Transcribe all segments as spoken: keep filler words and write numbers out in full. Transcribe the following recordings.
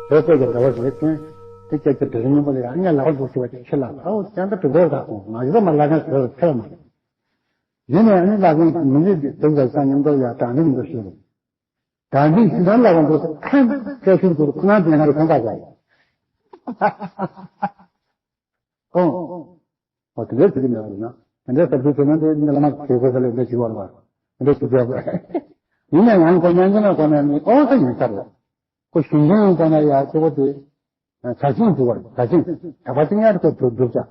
བོད་སྐད་ཀྱི་འདྲ་བ་རེད་ཅན། དེ་སྐད་ཆ་དྲི་རིང་པོ་ལ་ཡང་ངས་ལག་པ་འདུག་ཟེར་བ་དེ་ཁྱེད་ལ་ཨའོ་ཅང་ད་དྲི་དགོས་རེད་ད་གསུངས། མ་གཞི་ད་མ་ལག་ངས་བོད་ལ་ཁྱེད་ལ་མ་རེད། ཡིན་ནའི་ཨ་ནི་ལག་ངས་མི་འདི་འདི་དེ་འདྲ་ས་མཉམ་དུ་ཡ་དྲང་ནི་མི་འདུག་ཞུ་རེད། དྲང་ནི་ཞུ་ན་ལག་པ་འདུག་ཟེར་ཁ་སྐད་ཤུགས་འདུག་ཁོ་ན་དེ་ང་རེ་གང་ག་ཟ་ཡ། ཨོ། ཨོ་དེ་འདྲའི་ཟེར་གྱི་མེད་པ་རེད་ན། དེ་འདྲའི་ཟེར་རྒྱུ་བྱས་ན་དེ་ནི་བླ་མ་གྲོས་ཚོགས་ལ་འདི་ཞུ་བར་བ། དེ་འདྲའི་ཞུ་རྒྱུ་ཡོད་པ་རེད། ཡིན་ནའི་ཡང་ཁོ་སྙན་འཛུགས་ན་ཁོ་ནས་ནི་ཨོ་ད་ཡིན་ས་རེད། ཁོ་གཞུང་འཛིན་ཁོ་ན་ཡ་ཁྱོ་གོ་དེ་བྱ་བཞིན་འདུག་བར་བྱ་བཞིན་གྲགས་པ་ཅི་ཉར་ཁོ་གྲུབ་གྲུབ་བྱ།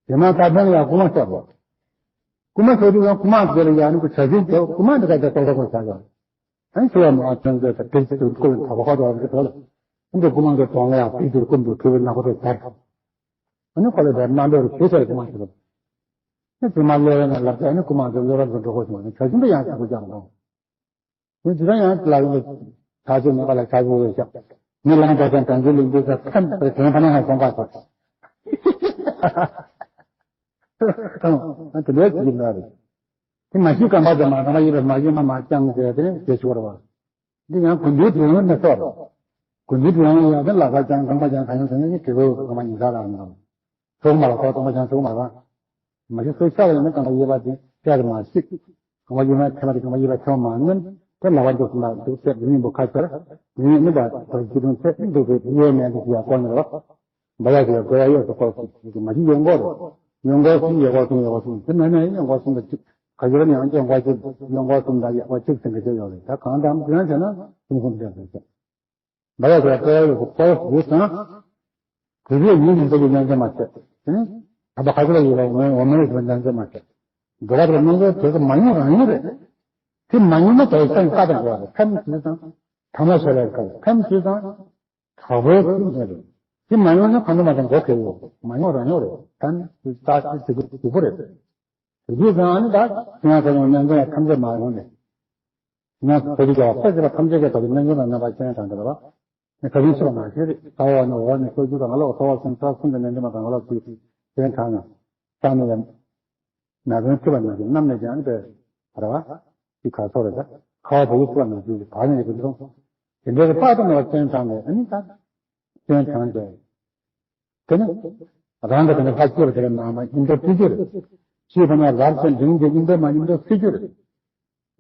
དེ་མ་ད་ཕན་ཡ་རྐུ་མ་ཤོར་བ། རྐུ་མ་ཤོར་དུས་ཡང་རྐུ་མ་དེ་ལ་ཡ་ནི་ཁོ་བྱ་བཞིན་དེ་རྐུ་མ་འདི་ག་དེ་ཏོག་ཏོག་ཁོ་བྱ་བྱ། ཨ་ནི་ཁྱོད་ཡ་མ་ཨ་ཅང་དེ་ད་དེ་ཚོ་རྐུ་བའི་ཐོག་ཁ་ཐོག་རེ་ཐོག་ལ། ཨ་འདི་རྐུ་མ་འདི་གྲོང་ལ་ཡ་ཕི་དུ་རྐུ་འདུག་ཁྱོད་བའི་ནག་པོ་དེ་བྱ། ཨ་ནི་ཁོ་ལ་བས་དམའ་འབེབས་རུ་ཞུས་ཚར་རྐུ་མ་ཞིག་ལ། ཨ་ནི་དེ་མ་ལོ་རེ་ན་ལབ་ཚེ་ཨ་ནི་རྐུ་མ་འདི་ལོ་རབས་སུ་འགྲོ་དགོས་བྱུང་བ་ནི་བྱ་བཞིན་དུ་ཡང་ཞག་པོ་རྒྱག་འགྲོ། ཨ་ནི་དེ་ད་ཡང་ལ་ཡོང་གི་ཆ་ཚོད་མེད་པ་ལ་ཆ་ཚོད་རེ་བཞག་ངས་ལམ་འགྲོ་ཙང་གྲོང་ཁྱེར་ལས་འདུག་ས་ཐམ་པར་དོན་ཕ་ན་ཧ་སོང་པ་ཚོ། ཨ་དེ་འདྲའི་ཚིག་གི་ནོར་རེད། དེ་མ་ཤི་སྐམ་པ་དེ་མ་རང་མ་ཡིན་པ་མ་ཡིན་པ་མ་བསྐྱངས་ཟེར་དེ་ནས་དེ་ཆོག་རེད་བ། འདི་ཡང་དགུན་དུས་དུས་ཡང་མི་སོགས་རེད། དགུན་དུས་དུས་ཡང་ཡང་དེ་ལ་ཁ་ཅང་རྐང་པ་ཅང་གང་ཡང་དེ་ནས་དེ་གོ་རྐང་པ་ཉིན་ས་རང་ནང་། ཚོགས་མ་ལ་ཁོ་རྐང་པ་ཅང་ཚོགས་མ་རང་། མ་ཤི་སོ་ཤ་ལ་ཡང་ནི་རྐང་པ་གཡས་པ་དེ་ཤ་རེ་མ་ཤི། རྐང་པ་གཡོན་མ་ཐེ་མ་དེ་རྐང་པ་གཡས་པ་ཐེ་མ་མ་ནི་དེ་ལ་བ་འཇོག་སུ་མ་འདུག་ཚེ་དེ་ཉིན་པོ་ཁ་ཆར་དེ་ཉིན་ནི་བ་དོ་ཅི་དུང་ཚེ་འདུག་དེ་གཡས་མེད་དེ་ཡ་ཀོ་ནི་རོ། འབའ་ཡ་ཟེར་དགོས་ཡ་ཡོད་སོ་ཀོ་སོ་མ་གཞི་ཡོན་ཀོ་རེད། ཡོན་ཀོ་གསུམ་ཡོན་ཀོ་གསུམ་ཡོན་ཀོ་གསུམ་དེ་མེད་ན་ཡོན་ཀོ་གསུམ་དང་གཅིག་ག་ཡོད་ན་ཡང་ཡོན་ཀོ་གཅིག་ཡོན་ཀོ་གསུམ་དང་ཡོན་ཀོ་གཅིག་ཟེར་གི་ཡོད་རེད། ད་གང་དང་དེ་ཡང་བྱས་ན་གསུམ་གསུམ་བྱས་ཟེར་གི། འབའ་ཡ་ཟེར་དགོས་ཡ་ཡོད་སོ་ཀོ་ཡོད་ཙང་དེ་ཚོས་ཡིན་ཡིན་ཟེར་གི་ཡོན་ཙམ་མ་བྱས་དེ་ནི་ད་ལྟ་ཁ་ཁ་ལ་ཡོད་པ་འོ་མེད་ཟེར་ཡོན་ཙམ་མ་བྱས་འགྲོ་བ་དེ་ལ་སྣང་ཚུལ་དེ་ཚོ་མ་ཡོང་རང་ཡོང་རེད། དེ་མ་ཡོང་ན་དེ་སེམས་ཀ་དང་འགྲོ་བ་རེད། ཁམས་ཟེར་ཙང་ཐ་མ་ཤོར་བའི་སྐབས་ཁམས་ཟེར་ཙང་དྲག་པོའི་ཚུལ་ནས་རེད། དེ་མ་ཡོང་ན་ཕན་ཐོགས་མ་དང་མགོ་ཁེལ་ཡོད། མ་ཡོང་རང་ཡོང་རེད། ད་ནི་ད་ཅི་ཟེར་གི་སྡུག་པོ་རེད། དེ་དུས་ཙང་ཨ་ནི་ད་ཁྱེད་རང་ཚོ་ཡང་སྙན་ཚོང་ཡང་ཐམས་ཅད་མ་ཡོང་ནས། ང་ཚོ་བོད་ཀྱི་རྒྱལ་བ་སྲས་བཅས་པ་ཐམས་ཅད་ཀྱི་ཐོག་གི་སྙན་ཚོང་དང་རྣམ་པ་ཅན་དང་འདྲ་བ། ནི་ཁ་ཆེན་ཆེ་བ་མ་ཤེས་རེད། ས་འོག་ནས་འོག་ནས་སོ་རྒྱུ་དང་ང་ལོག་ས་འོག་སེམས་ཚ་གསུམ་གྱི་སྙན་ཚོང་དང་ང་ལོག་ཚུལ་ཅན་དྲག་ནས། ས་ནས་ཡང་། ན་གཞོན་ཐུབ་པ་ནང་བཞིན་གནམ་ནས་ཀྱང་ཨ་ནི་པའི་ར་བ་ཅིག་ག་སོགས་རེད་ད། ཁ་བ་བུ་ཡུག་ཐུབ་པ་ནང་བཞིན་གྱི་བར་ནས་ཀྱི་མཐོང་། དེ་འདྲའི་དཔག་ཏུ་མེད་པ་སྐྱོན་དྲངས་ནས་ཨ་ནི་ད་སྐྱོན་དྲངས་ཏེ། དེ་ནི་རང་གི་དེ་ནི་ལྷ་སྐྱེས་པ་དེ་ལ་ནང་མ་སྙིང་འདོད་སྲིད་རྒྱུ་རེད། ཤེས་པ་ན་རབ་ཏུ་འབྲིང་གི་སྙིང་འདོད་མ་སྙིང་འདོད་སྲིད་རྒྱུ་རེད།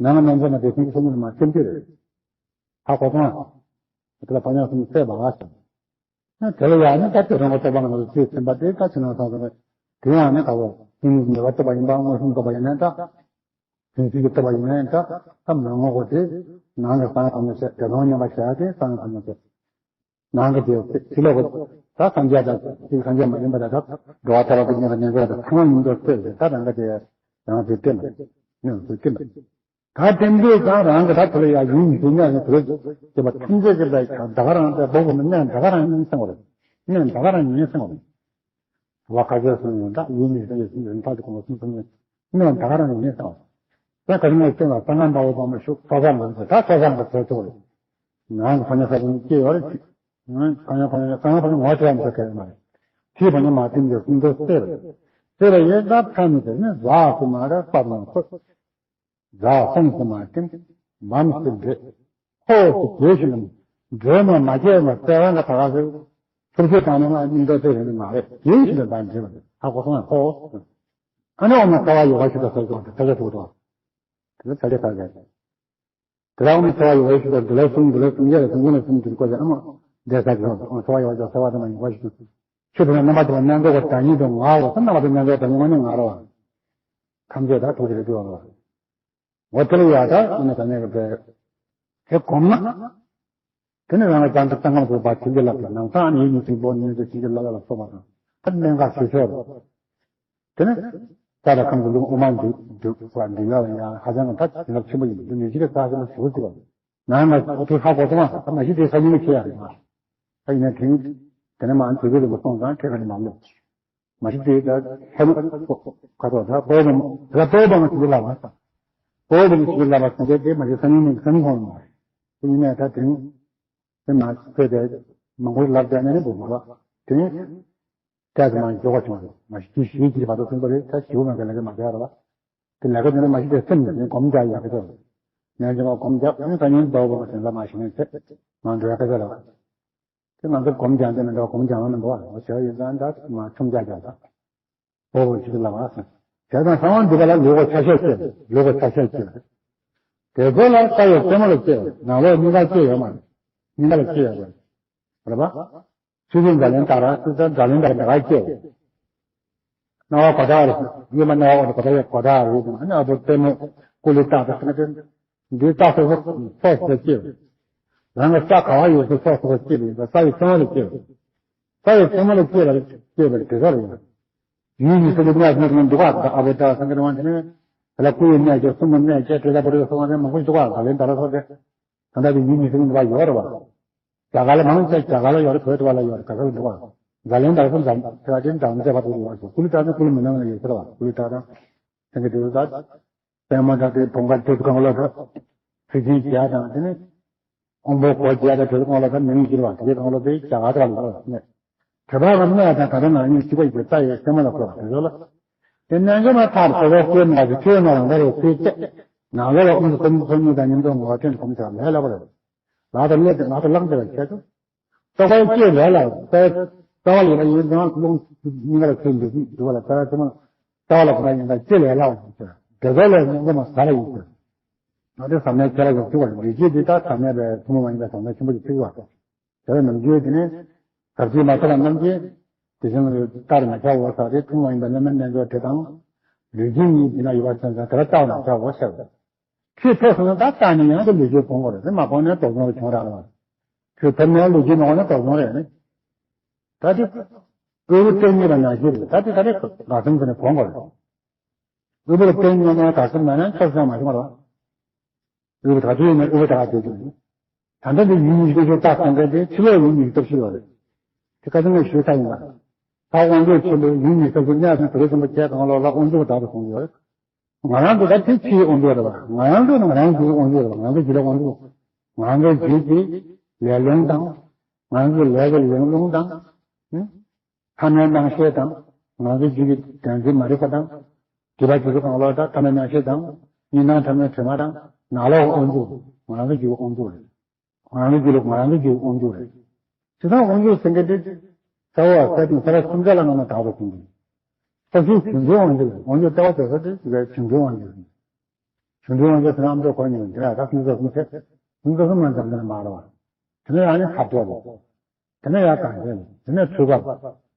ནང་ན་ནང་ཚན་མ་དེ་སེམས་ཀྱི་སེམས་ཉིད་མ་སེམས་རྒྱུ་རེད། ཧ་གོ་སོང་ཨ། དེ་ལ་ཕ་ཉག་གསུམ་སད་པ་ཨ་ཞེ། དེ་ལ་ཡང་ནི་ད་དེ་རང་གི་རྟོགས་པ་ལ་ང་ཚོ་ཤེས་ཟིན་པ་དེ་ད་ཕྱི་ནང་སོང་ཟིན་པ། དེ་ཡང་ནི་ད་བོ་ཕྱི་ནང་གི་ངེས་པ་རྟོགས་པ་ཡིན་པ་མངོན་སུམ་རྟོགས་པ་ཡིན་ན་ད། དོན་ཚིག་གི་རྟོགས་པ་ཡིན་ན་ད་ད་མི་ངོ་གོ་དེ། ནང་གི་གསང་སྔགས་ཐམས་ཅད་དེ་དོན་མཉམ་པ་བྱ་དེ་གསང་སྔགས་ཐམས་ཅད། ནང་གི་དེ་ཕྱི་ལོགས་ཀྱི་ད་སངས་རྒྱས་དང་ཚིག་སངས་རྒྱས་མ་ཡིན་པ་དང་ད་འགྲོ་བ་ཐར་པ་དེ་ཉིད་ལ་ཉན་དགོས་ད་ཚང་མ་ཡིན་དུ་བལྟས་ཏེ་ད་རང་གི་དེ་རང་དེ་བསྟན་པ་ནི་དེ་བསྟན་པ། ད་བསྟན་པའི་སྒང་རང་གི་ད་དེ་ལ་ཡ་ཡུལ་ཉིད་དུ་གནས་ནས་དེ་ལ་སྐྱེས་པ་ཐམས་ཅད་ཀྱི་ད་ད་ག་རང་དེ་བོག་པོ་ནི་གནས་ད་ག་རང་ཉིད་སེང་བ་རེད། གནས་ད་ག་རང་ཉིད་སེང་བ་རེད། བ་ཁ་ཤས་སུ་ཡོད་ད་ཡུལ་ཉིད་དུ་ཡོད་སུ་ཡོད་ད་དེ་གོང་ལ་སུམ་སུམ་ནས་གནས་ད་ག་རང་ཉིད་སེང་བ་རེད། ད་ག་རང་ཉིད་སེང་བ་ད་ང་འདྲ་བོ་ཙམ་ལ་ཤུགས་ས་ས་འགོ་ཚེ་ད་ས་ས་འགོ་ཚེ་ཚོགས་རེད། ང་གི་ཕ་ཉ་ས་ས་ནི་སྐྱེས་ཡོད་རེད། ང་ཕ་ཉ་ཕ་ཉ་ས་ང་ཕ་ཉ་ངོ་ཚ་མི་ཚ་ག་རེ་མ་རེད། ཁྱེད་ཕ་ཉ་མ་བསྟན་པའི་སུམ་མདོ་གསེར་རེད། གསེར་ཡོད་ད་ཕ་མི་དེ་ནི་ཟ་སུ་མ་རེད་པ་དང་ཚོད། ཟ་ཧོང་སུ་མ་སྟེང་། མམ་སུ་འདྲེ། ཧོ་སུ་དེ་བཞིན་ནམ། འདྲེ་མ་མ་སྐྱེས་མ་བཙལ་བ་ང་ད་ག་ཟེར། ཚུར་ཚུར་བཏང་ནས་ང་སྙིང་འདོད་དེ་རེད་མ་རེད། དེ་བཞིན་དུ་ད་འདྲེ་མ་རེད། ཧ་གོ་སོང་ང་ཧོ། ཨ་ནི་འོ་མ་ཚ་བ་ཡོ་ག་ཞིག་ད་ཟེར་ཀྱང་དེ་ཚ་ག་ཐུག་ཏོ། དེ་ཚ་ག་ཚ་ག་དེ་ལ་འོ་མ་ཚ་བ་ཡོ་ག་ཞིག་ད་དེ་ལ་གསུམ་དེ་ལ་གསུམ་ཡ་ལ་གསུམ་ཀུན་ལ་གསུམ་དུ་བཀོད་དེ་ཨ་མ་དེ་ས་གི་འོ་མ་ཚ་བ་ཡོ་ག་ཞིག་ད་ཚ་བ་དེ་མ་ཡོ་ག་ཞིག་ད། ཆོས་དེ་ལ་རྣམ་པ་དེ་ལ་རྣམ་གྲོལ་བ་དང་ཉིད་དུ་ངའོ་ད་རྣམ་པ་དེ་རྣམ་གྲོལ་བ་དང་ཉིད་ངོ་ནི་ང་རོ། ཐམས་ཅད་ད་ཐུགས་རྗེ་ལ་འདུ་བ་ལ། འོ་དེ་ལ་ཡ་ད་ཨ་ནི་ད་ནས་གི་པའི་དེ་གོམས་ན། དེ་ནི་རང་ལ་ཀྱང་དུ་ཏང་ཀམ་བཟོད་པ་བྱིན་གྱིས་བརླབས་ལ་ནང་ཚང་ནི་ཡིད་གཉིས་ཆེན་པོ་ནི་དུ་བྱིན་གྱིས་བརླབས་ལ་སོགས་པ་དང་ད་གནད་འགག་ཆེ་ཤོས་རེད། དེ་ནི་ས་དང་ཁམས་ཀྱི་ལུགས་དབུ་མ་འདུས་འདུས་པ་འདི་ལ་ཡང་ཧ་ཅང་གི་ད་བྱིན་རླབས་ཆེན་པོ་ཡིན་འདི་ནི་གཞི་ལ་ས་ཞིང་ལ་ཞུ་ཟེར་བ། ནང་ལ་ཨོ་ཐུག་ཧ་གོ་སོང་ང་མ་གཞི་དེ་ས་ཡིན་ཁྱེད་ཡང་རེད་མ། ད་ཡིན་ན་དེང་དེ་ནས་མ་དུས་ཚོད་ལ་མ་སོང་ཙང་ཁྱེད་ཀ་ནས་མ་ལོག་མ་གཞི་དེ་ད་ཧེ་མ་ཁ་ཐོག་ད་པོ་བ་མ་ད་པོ་བ་མ་ཞིག་ལ་བ་ད་པོ་བ་མ་ཞིག་ལ་བ་སོང་དེ་དེ་མ་གཞི་ས་ཡིན་ནས་ས་ཡིན་ཁོང་མ་རེད། དེ་ཡིན་ནས་ད་དེང་དེ་མ་ཚོད་དེ་མང་པོ་ལབ་བསྡད་ནས་ནི་བུ་མ་རོགས་དེང་། སྐྱ་དེ་མ་མགྱོགས་པ་བྱུང་རེད། མ་གཞི་དུས་བཞིའི་དཀྱིལ་བར་དུ་སོང་པ་རེད། ད་ཞིའུ་མ་ག་ལ་ག་མ་ག་ར་བ། དེ་ལ་ག་དེ་ལ་མ་གཞི་དེ་སེམས་ནས་སྒོམ་རྒྱག་ཡག་གི་ཚོད། ཉན་ཅིག་སྒོམ་རྒྱག་ཨ་ནི་ད་ཉིན་ཟླ་བ་བ་དེ་ལ་མ་གཞི་ནས་ཚེ་མ་འགྲོ་ཡག་གི་ཚོད་ལ། དེ་ང་ཚོ་སྒོམ་རྒྱག་འདི་མི་འདུག་སྒོམ་རྒྱག་ལ་མི་འདུག་བ། འོ་བྱས་ཡིན་ཙང་ད་མ་ཆུང་རྒྱག་རྒྱག་ད། འོ་བོ་ཞིག་ལ་བ་སོང་། བྱས་ཙང་གསང་བ་འདུས་པ་ལ་ལུས་ཁོག་ཆ་ཤས་སྐྱེ། ལུས་ཁོག་ཆ་ཤས་སྐྱེ། དེ་ཚོ་ལ་ས་ཡི་རྩེ་མོ་ལ་སྐྱེ། ནང་ལོགས་སྙིང་གར་སྐྱེ་ཡོད་མ་རེད། སྙིང་ག་ལ་སྐྱེ་ཡོད་རེད། རེད་པ། ཆུ་ཚོད་འཛམ་གླིང་ལྟར་ཆུ་ཚོད་འཛམ་གླིང་ལྟར་འདི་ག་སྐྱེ། སྣང་བ་གོ་ཐག་རེད། ཡོད་མ་སྣང་བ་གོ་ཐག་ཡོད་གོ་ཐག་རེད། ཨ་ནི་ཨ་བོ་ལྟད་མོ་ཀུ་ལི་ཏག་ཏག་ཟེར་ན་དེ་འདི་ལྟ་སོ་སོ་སོ་སོ་སྐྱེ། རང་གི་ས་ག་བ་ཡོད་སོ་སོ་སོ་སྐྱེ་བ་ཡིན་ས་ཡི་རྩེ་མོ་ལ་སྐྱེ། ས་ཡི་རྩེ་མོ་ལ་སྐྱེ་བ་སྐྱེ་བ་དེ་ག་རེད། ཡུལ་ཉི་ཤུ་རྩ་གཉིས་ནས་འདུག་ག་ཨ་བོ་ཏ་སངས་རྒྱས་དབང་ཆེན་དེ་ལ་སྐུ་ཡི་གནས་ཀྱི་གསུང་གི་གནས་ཀྱི་དེ་ལ་བོ་རེ་སོང་བ་རེ་མང་པོ་འདུག་ག་ད་ལན་ད་ལ་སོ་རེ། ད་ལྟ་དེ་ཡུལ་ཉི་ཤུ་རྩ་གཉིས་འདུག་ག་ཡོད་རེད་བ། རྒྱ་གར་ལ་མང་ཆེ་རྒྱ་གར་ལ་ཡོད་རེད། བོད་དུ་བ་ལ་ཡོད་རེད། ག་ག་ལ་འདུག་ག་འཛམ་གླིང་ད་ལ་སོ་འཛམ་དེ་ག་དེ་འཛམ་བྱེད་པ་དེ་ཡོད་རེད། ཀུ་ལི་ཏ་ནི་ཀུ་ལི་མི་ནང་ལ་ཡོད་ཟེར་བ། ཀུ་ལི་ཏ་དང་སེང་གེ་དེ་ཚོ་ད། པདྨ་དང་དེ་བུམ་དཀར་དེ་ཚོ་གང་ལ་ད། ཚིག་ཆེན་བརྒྱ་དང་དེ་ནི། དབང་པོ་སྒོ་བརྒྱད་དང་དེ་ཚོ་གང་ལ་ད་མིང་བསྒྱུར་བ་དེ་གང་ལ་དེ་རྒྱ་གར་དང་ལ་ནི། དེ་བ་ག་སྨྲས་དང་ད་ལྟ་ནང་ཉིད་གཅིག་པ་ཡི་གེ་རྩ་ཡི་རྩེ་མོ་ལ་བཀོད་པ་དེ་ཚོ་ལ། དེ་རྣལ་འབྱོར་མ་ཐག་རྩ་བའི་སྐྱེ་མ་ཞིག་ཆོས་ནང་ལ་འདར་བའི་ཚུལ་བཅས། ནང་ལོགས་ལ་དབུ་མཛད་སོ་སོ་གཉིས་དང་མཉམ་དུ་ངོ་བོ་སྟོན་གོམས་བྱ་ལས་སླ་པོ་རེད། ལག་དང་ལས་དེ་ལག་ཏུ་བླངས་ཏེ་ལ་བྱེད་དོ། རྟོག་པའི་སྐྱེ་ལས་ལ་རྩ་རྩ་བ་ལས་ལ་ཡིན་ཙང་རླུང་སྙིང་གར་ཚུར་འདུས་འདུས་པ་ལ་རྩ་བའི་ཚེ་མ་རྩ་བ་ལ་གོ་ན་ཡིན་ཙང་སྐྱེ་ལས་ལ་ཡིན་ཟེར། དེ་ཚོ་ལས་སྙིང་པོ་མ་ཟ་ལ་ཡིན་ཟེར། ང་ཚོ་ཟབ་གནད་ཁྱེད་རང་ཚོ་ཐུག་པ་རེད། ལུས་སྐྱེས་འདི་དག་ཟབ་གནད་པའི་ཐུན་མོང་མ་ཡིན་པའི་ཟབ་གནད་ཆེན་པོ་ཞིག་ཐུག་པ། དེ་ནམ་རྒྱུན་དེ་ནི་ཟབ་ཆོས་མ་ཐོབ་པ་རྣམས་ཀྱིས་དེ་བཞིན་ལྟར་མ་བྱའོ་ཟེར་ཏེ་ཐུན་མོང་མ་ཡིན་པའི་བླ་མའི་རྣལ་འབྱོར་དེ་དང་། ལུས་སྐྱེས་གཉིས་འདི་ན་ཡོད་པ་ཚོས་ཀྱང་དེ་ལ་ལྟ་བ་མ་བྱའོ་ཟེར། ཆོས་ཐོབ་སོང་ན་ད་རྩ་ནས་ཡང་དུ་ལུས་སྐྱེས་སྤོང་དགོས་རེད། དེ་མ་སྤོང་ན་དོགས་ཟོན་རེ་བྱུང་རག་ལ། ཆོས་ཐོབ་ནས་ལུས་སྐྱེས་མ་སྤོང་ན་དོགས་ཟོན་རེད་ནི། ད་དེ་དབུལ་པོ་སྟོང་ཉིད་ལ་ནང་བཞིན་རེད། ད་དེ་ག་རེ་དགའ་སེམས་ཟེར་ནས་སྤོང་དགོས་རེད། དབུལ་པོ་ལ་བརྟེན་ནས་ནས་དགའ་སེམས་མེད་ན་ཆོག་ཤེས་མ་བྱུང་བ་རེད། དབུལ་པོ་དག་དུས་ནས་དབུལ་པོ་དག་དུས་ཀྱི་ད་ལྟ་འདི་ཡུལ་ཉིད་ཀྱི་ཆོས་བཏགས་ཟེར་མཁན་དེ་ཕྱི་ལོགས་ཡུལ་ཉིད་ཀྱི་སྟོབས་ཤུགས་ཡོད་རེད། དེ་ཁ་སང་ངས་ཞུས་ཚར་ཡིན་པ། ད་དབང་ཕྱུག་ཆེན་པོའི་ཡུལ་ཉིད་སྟོབས་ཤུགས་གནས་སོང་། བོད་རིགས་ཆེན་པོ་ཁྱེད་གང་ལོག་ལ་དབང་ཕྱུག་དག་ཏུ་གསུངས་ཡོད། ང་རང་ཚོ་ད་དེ་ཕྱིའི་དབང་ཕྱུག་རེད་བ། ང་རང་ཚོ་ནི་ང་རང་ཚོའི་དབང་ཕྱུག་རེད་བ། ང་ཚོ་རྒྱུད་ལ་དབང་ཕྱུག་ང་ཚོའི་རྒྱུད་ཀྱི་ལས་རླུང་དང་། ང་ཚོའི་ལས་ཀྱི་ལས་རླུང་དང་། ཨུ། ཐ་མལ་སྣང་ཤས་དང་། ང་ཚོའི་རྒྱུད་ཀྱི་གདོན་འཛིན་མ་རིག་པ་དང་། སྒྲིབ་པ་བཅུ་དྲུག་གང་ལོག་དང་། ཐ་མལ་སྣང་ཤས་དང་། གཉིས་སྣང་ཐ་མལ་དྲི་མ་དང་། ནང་ལོགས་དབང་ཕྱུག་ང་རང་ཚོའི་རྒྱུད་ཀྱི་དབང་ཕྱུག་རེད། ང་རང་ཚོའི་རྒྱུད་ལ་ང་རང་ཚོའི་རྒྱུད་ཀྱི་དབང་ཕྱུག་རེད། དེ་དག་དབང་ཕྱུག་ཟེར་མཁན་དེ། ས་འོག་ས་སྟེང་ས་ར་སུམ་ཆ་ལ་ང་མ་དག་པ་ཟེར་གྱི། ས་སྲིད་གཞུང་འབྲེལ་དབང་ཕྱུག་རེད། དབང་ཕྱུག་ལྟེ་བ་དེ་ས་དེ་གཞུང་འབྲེལ་དབང་ཕྱུག་རེད། གཞུང་འབྲེལ་དབང་ཕྱུག་ཟེར་ན་ཨ་མདོ་གོ་མྱོང་། དེ་ལ་ད་སུམ་ཆ་གསུམ་ཆ། སུམ་ཆ་གསུམ་མ་འཛམ་གླིང་མ་རེད་བ། དེ་ནས་ཡང་ནི་ཁ་དོག་རེད། དེ་ནས་ཡང་གང་ཟེར། དེ་ནས་ཚུལ་ཁ།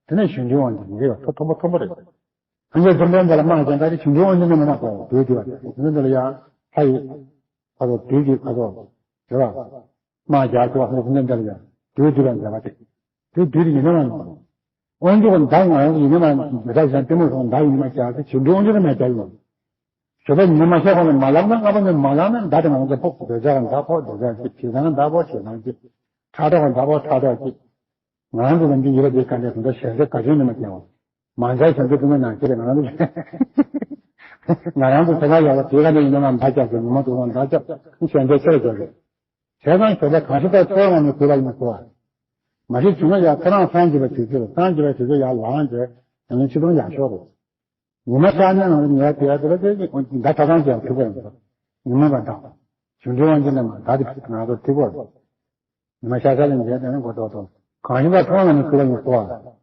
དེ་ནས་གཞུང་འབྲེལ་དབང་ཕྱུག་རེད་བ། ཐོ་མཐོན་པོ་མཐོན་པོ་རེད། སངས་རྒྱས་བཅོམ་ལྡན་འདས་ལ་དམག་རྒྱག་ད་དེ་གཞུང་འབྲེལ་དབང་ཕྱུག་ནས་མ་དམག་རྒྱག་དུས་དེ་བ། དེ་འདི་ལ་ཡང་ལྷ་ཡི་ཁ་དོག་དུས་ཀྱི་ཁ་དོག་རེད་བ། དམག་རྒྱག་ཆོག་པ་སོང་ཙང་འདི་ལ་ཡང་དུས་དུས་ལ་འཛེམ་པ་སྟེ། དུས་དུས་དེ་ཡིན་ན་མ་ཡིན་པ། དབང་ཕྱུག་གི་མདའ་ང་རང་ཚོ་ཡིན་ན་མ་མི་མདའ་ཞིག་དང་གཏི་མུག་སོགས་མདའ་ཡིན་ན་མ་རྒྱག་གི་བྱེད་འདུན་དབང་ཕྱུག་ནི་མ་རྒྱག་ཡིན། ཞོགས་པ་ཉི་མ་ཤར་གོང་ནས་མ་ལངས་ན། སྔ་པོ་ནས་མ་ལངས་ན་མདའ་དེ་ང་ཚོ་ཕོག་འདོད་ཆགས་ཀྱི་མདའ་ཕོག་འདོད་ཆགས་ཀྱི། བྱེད་སྟངས་མདའ་ཕོག་བྱེད་སྟངས་ཀྱི། ཕྲག་དོག་གི་མདའ་ཕོག་ཕྲག་དོག་ཀྱི། ང་རང་ཚོ་ནམ་རྒྱུན་ཡིད་ལ་དེ་ག་འདྲ་དུང་ད་ཞལ་ཟས་ག་ཚོད་ནས་མ་བསྐྱལ་བ། མ་འཇལ་ཞལ་ཟས་དུང་ད་ནང་ཁྱེར་རེད། ང་རང་ཚོ་ང་རང་ཚོ་དེ་ག་ཡོད་པ་དེ་ག་ནས་ཡིན་ན་མ་མདའ་རྒྱབ་དགོས། ཉི་མ་དུང་ད་མདའ་རྒྱབ་ཞལ་ཟས་ཆེར་རྒྱབ་དགོས། བྱས་ཙང་ཞོགས་པ་གང་ཞིག་ལྟར་ཚོར་བ་ངང་ནས་གུས་པ་ཡིན་གོ་བ། མ་གཞི་བྱུང་ན་ཡང་ཁོ་རང་སངས་རྒྱས་པའི་དུས་ཚོད་རེད། སངས་རྒྱས་པའི་དུས་ཚོད་ཡར་ལངས་རྗེས་ཡང་ན་ཆུ་དུང་ཡར་ཤོག་རེད། ཉི་མ་ཤར་ནས་ང་ཚོ་ཉལ་བསྡད་ཡ་དེ་ལ་དེ་མདའ་ཁྲ་ཁང་ཅན་ཐུག་པ་ཡིན་པ། ཉི་མ་མ་འདང་། གཞུང་འབྲེལ་དབང་ཕྱུག་ནས་མ་མདའ་དེ་ང་ཚོ་ཐུག་པ་རེད། ཉི་མ་ཤར་ཤར་ལ་ཉལ་བསྡད་ན་མགོ་ཏོག་ཏོག་གང་ཡིན་པ་མཐོང་ལ་ནི་གུས་པ་ཡིན་གོ་བ།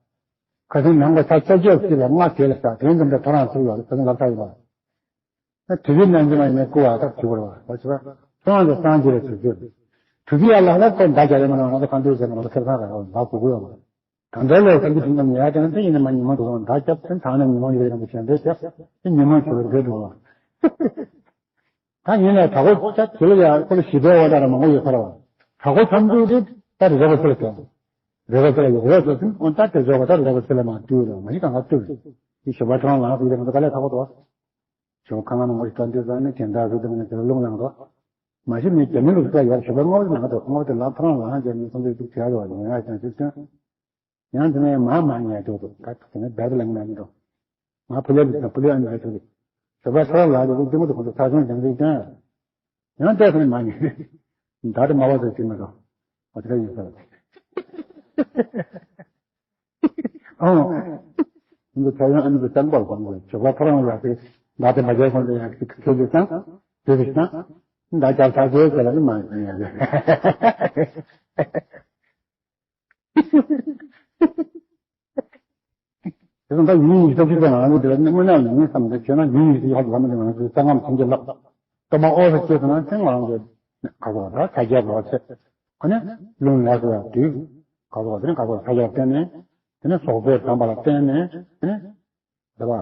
ཁ་སང་ནང་གི་ས་ཆ་བཅོ་བརྒྱད་ཅིག་ལ་ལྔ་དེ་ལ་ས་དེ་ཙམ་དུ་ཐོ་རངས་ཚུགས་ཡོད་རེད། ཁ་སང་ལབ་ཚར་ཡོད་པ། དུས་ཚོད་ནང་ཚུད་མ་ཡིན་ན་སྐུ་བ་ཐག་ཆོད་པ་རེད་བ། ཁོ་རང་ཚོ་སངས་རྒྱས་པའི་དུས་ཚོད་རེད། དུས་ཚོད་ཡར་ལངས་ན་ཁོ་མདའ་རྒྱག་ཡོད་མ་རེད། ང་ཚོ་གང་འདོད་ཟེར་ན་ང་ཚོ་ཁེར་ཁ་ར་མདའ་གུག་གུག་ཡོད་མ་རེད། ད་ལྟ་ལོ་སངས་རྒྱས་ཐུན་མོང་ཉལ་ཡ་དེ་ན་དེ་ཡིན་ན་མ་ཉི་མ་དུ་རང་མདའ་རྒྱབ་དེ་ཚང་ནས་ཉི་མ་ཡོད་རེད། ང་ཚོ་ཞལ་འདོད་རྒྱབ་དེ་ཉི་མ་ཆུ་རེད་འདོད་འགྲོ་བ། ད་ཡིན་ན་གྲྭ་སྐོར་ཆ་དེ་ལ་ཡ་ཁོ་ལ་ཞི་བའི་དབང་དྲག་མང་པོ་ཡོད་ཁ་ར་བ། གྲྭ་སྐོར་མཚམས་འཇོག་དེ་ད་རེ་རེ་བ་ཚེ་ལ་ཐོན། རེ་རེ་བ་ཚེ་ལ་ཡོད་རེ་བ་ཚེ་ལ་ཐོན། ཨོ་ད་དེ་ཚོ་བ་ད་རེ་རེ་བ་ཚེ་ལ་མ་ཐུག་རེད། མ་གཞི་གང་ག་ཐུག་རེད། དེ་ཞོགས་པ་ཁོ་རང་ལངས་ཚུལ་དེ་ང་ཚོ་དཀའ་ལས་ཁག་པོ་འདུག་ཞོགས་པ་ཁ་ལག་མང་པོ་ཞིག་བཏང་དུས་ཙང་ནས་གྱེན་ལྟ་ཚུལ་དེ་ང་ཚོ་རླུང་ལངས་འགྲོ། མ་གཞི་མི་རྒྱ་མི་ལུགས་ལ་ཡོད་ཞོགས་པ་སྔ་པོ་ཞིག་ལངས་འགྲོ། སྔ་པོ་དེ་ལམ་ཁ་རང་ལངས་རྗེས་ནས་ཁོང་ཚོས་ཐུག་བྱས་རོགས་ཡོང་ཡ་ཅང་ཞིག་སྟོན། ཡང་དེ་ནས་མ་མ་ཉལ་འགྲོ་འདུག་ད་དེ་ནས་བརྡ་ལ་ངན་མི་འགྲོ། ང་ཕུ་ལེ་ལུགས་དང་ཕུ་ལེ་ཨ་ཉལ་འགྲོ་འདུག་ཞོགས་པ་ཁ་ལག་ལ་དེ་ཚོ་དེ་མོ་དེ་ཁོང་ཚོ་ཚ་ཆུང་ཅང་ཞིག་སྟོན། ཡང་ལྟས་སོང་མ་ཉལ། ད་དེ་མ་བ་ཚོ་ཅི་མི་འགྲོ། ཨ་ཙི་རེ་ཡིན་ས་རེད། ཨང་། ཁོང་ཚོ་ཚ་ཡང་ཨ་ནི་ཚོ་སྤྱང་པོར་གོམས་དགོས། ཞོགས་པ་ཁོ་རང་ལ་དེ་མདའ་དེ་མ་རྒྱག་གོང་དུ་ཡང་ཁྱོད་ཀྱིས་བཏང་། དེ་རེད་བཏང་། མདའ་རྒྱག་ཚར་རྗེས་དེ་ལ་ནི་མ་ཡིན་ཡ་རེད། དེ་ཙམ་ད་ཡུལ་ཉིད་ཀྱི་སྟོབས་ཤུགས་དེ་ང་རང་ཚོ་དེ་ལ་དངོས་གནས་ཡིན་བསམ་སྟེ་བྱས་ན་ཡུལ་ཉིད་ཀྱི་ཡག་ལ་མི་འདུག་ང་ཚོའི་རྩ་ལྔ་མཐུན་གྱི་ལག་སྟོབས་མ་ཨོ་ས་སྐྱེས་སོང་ན་ཚེ་ང་རང་ཚོའི་ག་ཚོད་ད་ས་རྒྱབ་ལོག་ཚེ་ཁོ་ནས་རླུང་ལས་སུ་ཡག་དུས་ག་ཚོད་དེ་ནས་ག་ཚོད་ས་རྒྱབ་བརྟེན་ནས་དེ་ནས་ཟོག་པོའི་དམ་པ་ལ་བརྟེན་ནས་དེ་ནས་དེ་བ་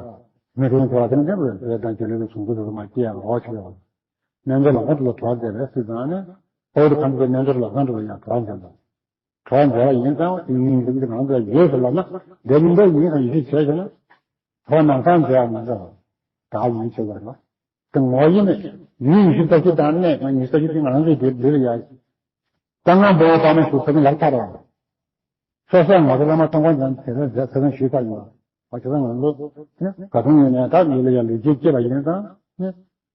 མི་རིང་ཐོག་ལ་དེ་ནས་དེ་བས་དང་རྒྱུ་ལས་ཀྱི་བྱུང་ཚུལ་དུ་མ་སྐྱེ་ཡག་ལོག་ཆེ་བ་རྣལ་འབྱོར་ལག་ལེན་དུ་ལ་གྲོགས་མཛད་པའི་སྲིད་དང་ནས་ཨོ་རུ་གང་དུ་རྣལ་འབྱོར་ལག་ལེན་དུ་ལ་ཡང་གྲོགས་མཛད་པ། གྲོགས་མཛད་པ་ཡིན་ཙང་དེ་ཉིད་ཀྱི་ང་ཚོ་ཡོད་ཟེར་ལབ་ན་དེ་མིན་པའི་ཡིན་ཙང་ཡིད་ཆེས་བྱས་ཟེར་ན་གྲོགས་ནམ་སང་མཛད་པ་མི་འདྲ་བ་བདག་ཡིད་ཆེས་པ་རེད། དེ་ངོ་ཡིན་ནས་ཡུལ་ཡིད་ཤེས་ལྟ་ཅི་དང་གནས་ང་ཡིད་ལྟ་ཅི་དེ་ང་རང་ཚོའི་དེ་འདིར་ཡ་གཙང་ངང་འབོ་བ་པ་མ་ཞུ་ཚེ་ལག་ཐར་བ། སོ་སོའི་ངོ་ཚ་བླ་མ་ཐོང་ཁོང་ཀྱང་དེ་ལ་མཛད་ཚེ་ལ་ཞུས་ཚར་ཡོད། བ་ཁྱེད་རང་ང་ཚོ་ག་ཚོད་ཡིན་ནས་ད་ཡིད་ལ་ཡང་ལུས་སྐྱེས་སྐྱེས་པ་ཡིན་ཙང་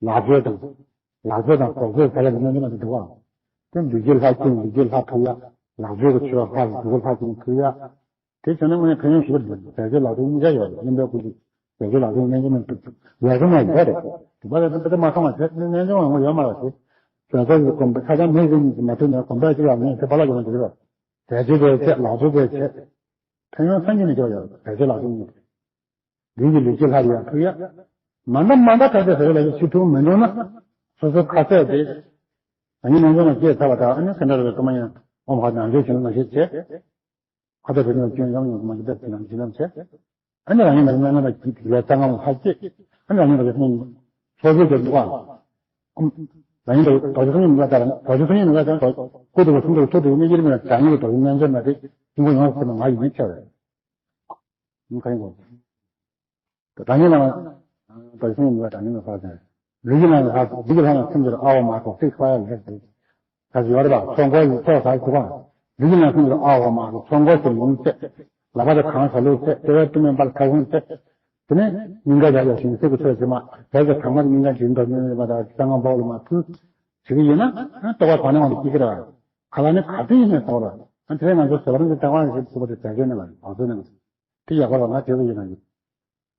ལག་རྗེས་དང་། ལག་རྗེས་དང་ཟོག་རྗེས་ཟེར་ཡ་ལ་ངོས་འཛིན་མ་བྱེད་འདུག་བ། དེ་ལུས་ཀྱི་ལྷ་སྐྱེས་ལུས་ཀྱི་ལྷ་ཐུག་ཡ། ལག་རྗེས་ཀྱི་ཆོས་ལྷ་ལ་དུག་ལྷ་སྐྱེས་ཐུག་ཡ། དེ་བྱས་ན་དངོས་གནས་ཕན་ཡོན་ཞིག་རེད། ཟས་བཅད་ལག་བཅད་གཉིས་ཀ་ཡོད་རེད། བླུན་པོའི་སྐུ་གཅིག་ཟས་བཅད་ལག་བཅད་གཉིས་ཀ་མི་འདུག་ལས་ཀ་མ་ཡོད་རེད། དུ་པ་རེད་དེ་མ་མཐོང་བ་བྱས་ནས་རྣལ་འབྱོར་ངོ་ཡོད་མ་རེད་དེ། ཟས་བཅད་ཀྱི་གོམས་པ་ཆ་ཚང་མེད་ཟེར་གཉིས་ཀྱི་མ་ཐུབ་ནས་གོམས་པ་གཅིག་ལ་མེད་དེ་པ་ལ་ཡོང་འདུག་རེད། ཟས་བཅད་པའི་ཆེད་ལག་བཅད་པའི་ཆེད། ཕན་ཡོན་སངས་རྒྱས་ནས་སྐྱོ་ཡོད་ཟས་བཅད་ལག་བཅད་གཉིས། ལུས་ཀྱི་ལུས་ཀྱི་ལྷ་ཡང་ཐུག་ཡ། མ་འདའ་མ་འདའ་ཐག་ཆོད་ཟེར་ལ་ཡང་ཆེ་ཐུག་མི་འདུག་ན། སོ་སོ་ཁ་ཟས་དེ། ད་ནི་ནང་ཚོ་ན་སྐྱེས་ཚར་བ་དང་ཨ་ནི་སེམས་ཁྲལ་རེ་ཀ་མ་ཡང་ཨོ་མ་ནང་ཆོས་བྱེད་ན་ཞེས་བྱས། ཁ་ཚ་བོད་ནས་སྐྱོན་ཡང་ཡང་མ་གི་བསྡད་ཚེ་ནང་བྱེད་ལམ་བྱས། ཨ་ནི་རང་ཉིད་ལ་སྨན་ལ་གྱིས་དེ་ལས་རྩ་ངམ་ཧ་སྐྱེས། ཨ་ནི་རང་ཉིད་ལ་སྨན་ཚོགས་ཚོད་ཀྱི་འདུག་ཨ། རང་ཉིད་ལ་རྡོ་རྗེ་སོང་ཉིད་མི་འགའ་ལྟར་རྡོ་རྗེ་སོང་ཉིད་མི་འགའ་ལྟར་སྐུ་དུ་སུམ་དུ་ཚོགས་དུ་མི་གཉེར་མི་ལ་རང་ཉིད་ལ་རྡོ་རྗེ་སྨན་མཛད་མ་དེ་སྐྱིན་པོ་ཡོངས་སུ་ཐེབས་ན་ང་ཡིན་མིན་ཆེ་བས། ཁ་ཡིན་གོ། ད་ཉིད་ལ་བར་གསུམ་ཡིན་པ་དང་ཉིད་ལ་བར་དང་། ལུས་ཀྱི་ནང་ལ་ལུས་ཀྱི་ལྷ་ལ་སེམས་ཀྱི་ཨ་བ་མ་སོགས་ཚིག་ཁ་ཡ་ལས་ཟེར། ད་ཡོད་རེད་པ། ཚོགས་འཁོར་ཡི་ཚོགས་ཟ་ཞུ་བ། ལུས་ཀྱི་ནང་སེམས་ཀྱི་ཨ་བ་མ་སོགས་ཚོགས་འཁོར་གྱི་ལུང་ཚད། ལག་པ་དང་གང་ཟ་ལུགས་ཚད། ལྟེ་བའི་གཏུམ་མོའི་པར་ཁ་ཁུང་ཚད། དེ་ནས་སྙིང་ག་བཞག་ཡོད་ཞིང་སེ་གི་ཚོད་ཟེར་མ། བས་ཀྱི་དྭངས་མ་སྙིང་ག་འབྱིན་དོ་ཉིད་ལ་ཡོད་པ་དང་གསང་སྔགས་འབོག་ལ་མ་ཐུལ། བྱེད་ཀྱི་ཡིན་ན་རྟོགས་པ་གང་ནས་འོང་སྐྱེ་གི་རེད་པ། ག་ལ་ནི་ག་དུས་ཡིན་ནས་རྟོགས་རེད། དེ་ནས་ང་ཚོ་ཟེར་བ་རང་གི་རྟག་པ་ཞིག་ཐུབ་པ་དེ་བྱ་རྒྱུ་ནས་ལ་བང་སོ་ནས། དེ་ཡག་པ་ལ་ང་དེ་ཚོ་ཡིན་ན་ཡིན།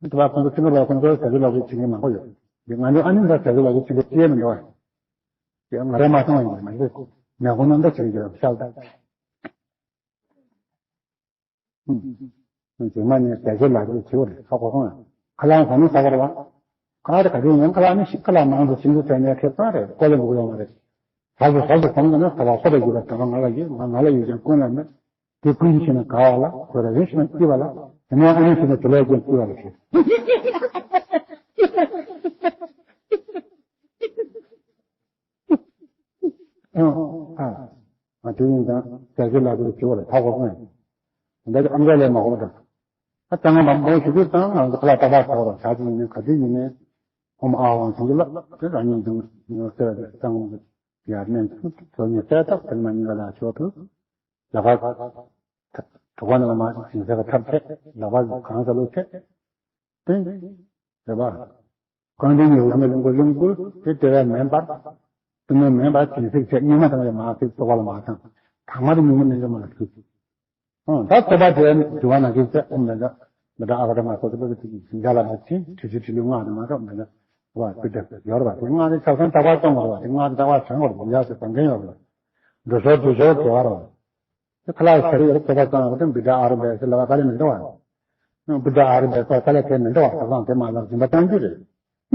དེ་བ་ཁོང་ཚོ་ཁྱིམ་ལ་ལོག་གི་ཆིང་གི་མང་པོ་ཡོད། དེ་ང་ཚོ་ཨ་ནི་འདྲ་ཟེར་གི་ལོག་གི་ཆིང་གི་ཅི་ཡང་མི་འདུག་ཨ། དེ་ང་རང་མ་སོང་བ་ཡིན་མ་རེད། མེ་ཁོང་རྣམ་དག་ཆེ་གི་ཤག་ད། ཇེ་མ་ནས་ཟས་གོས་ལག་གི་ཆེ་བ་རེད་ཁ་ཁོ་སོང་ཡང་། ཁ་ལག་ཟ་ནི་ཟ་བར་བ། ཁ་ལག་དེ་ག་དུས་ཡིན་ཁ་ལག་ནི་ཤི་ཁ་ལག་མང་དུ་ཞིམ་དུ་བྱས་ནས་ཁེ་བཟང་རེད་ཀོ་ལེ་འགུག་ཡོང་བ་རེད། ཟ་ཞིག་ཟ་ཞིག་གོང་གི་ན་ཟ་བ་སོ་རེ་ཡོད་པ་དང་ང་ལ་ཡོད་ང་ང་ལ་ཡོད་ཀྱང་ཀུན་ལ་མེད། དེ་ཀུན་ཤེས་ན་དགའ་བ་ལ་གོ་ར་རེ་ཤེས་ན་སྐྱིད་པ་ལ་དེ་ནས་ཨ་ནི་ཤེས་ན་དེ་ལས་ཀྱང་སྐྱིད་པ་ལ་ཤེས། ཨ་ཨ་ང་དེ་ཡིན་ཙང་ཟས་གོས་ལག་གི་ཆེ་བ་ལ་ཐག་པ་ཀུན་འདི་ཨམ་ཅོག་ལས་མ་གོ་བ་དང་། ཨ་ཙང་ང་མ་མོ་ཞུ་དུས་ཙང་ང་ཚོ་ཁ་ལག་ཏག་ཏག་ཟ་བ་ར་ཟ་ཅིག་ཡིན་ནའི་ག་དུས་ཡིན་ནའི་ཨོམ་ཨ་ཝང་ཚང་གི་ལ་དེ་རང་ཉིད་འདུག་ངོ་ཟེར་བ་དེ་ཙང་ང་ཚོ་ཡར་ནས་ཚོ་ཉིད་གསལ་ཐག་དེ་མ་ཉིད་ལ་ཆོག་ཏུ་ལ་ཁ་གྲོགས་པོ་ནང་མ་ཞིང་ས་ག་ཐབས་ཆེ་ལ་ཁ་གང་ཟ་ལོ་ཆེ་དེ་རེད་པ། རྐང་འདྲེན་ཉེ་བོ་ལ་མེ་ལུང་གུ་ལུང་གུ་དེ་དེ་བས་མེན་པར། དེ་མེན་མེན་པར་དེ་ཚིག་ཆེ་སྙིགས་མ་དང་ཡང་མ་ཚིག་རྩོག་པ་ལ་མ་དང་། དྭངས་མ་དེ་ཉུང་མ་ནས་ཡོད་མ་ལ་ཚིག་ཨང་ད་ཚོགས་པ་དེ་འདུལ་བ་ནང་གི་ཚེ་ཨོ་མེད་ད། མི་ད་ཨ་བ་ད་མ་སོགས་ཚོགས་པ་དེ་འཇའ་ལ་མ་ཕྱིན་དྲི་ཆུ་དྲི་ལུས་ངག་དེ་མ་གཏོགས་མེད་ད། བ་ཀུ་ཏེ་ཡོར་བ་དེ་ངག་དེ་ཆགས་སོང་རྟག་པར་གཏོང་བ་དེ་ངག་དེ་རྟག་པར་བྱང་བར་འཇའ་ཟེར་བ་འགན་ཡོད་རེད། འགྲོ་ཞོར་འགྲོ་ཞོར་དེ་བ་རེད། ཁ་ལག་ཟ་རེ་ཡོད་ཚོད་པ་ཙམ་ཡོད་དེ་བི་ད་ཨ་རུ་བས་སི་ལ་བ་ཀ་ལེ་མི་འདུག་བ། བི་ད་ཨ་རུ་བས་སོ་ཀ་ལེ་ཁེ་མི་འདུག་བ་ཁ་སང་དེ་མ་ལ་སྦྱིན་པ་བཏང་རྒྱུ་རེད།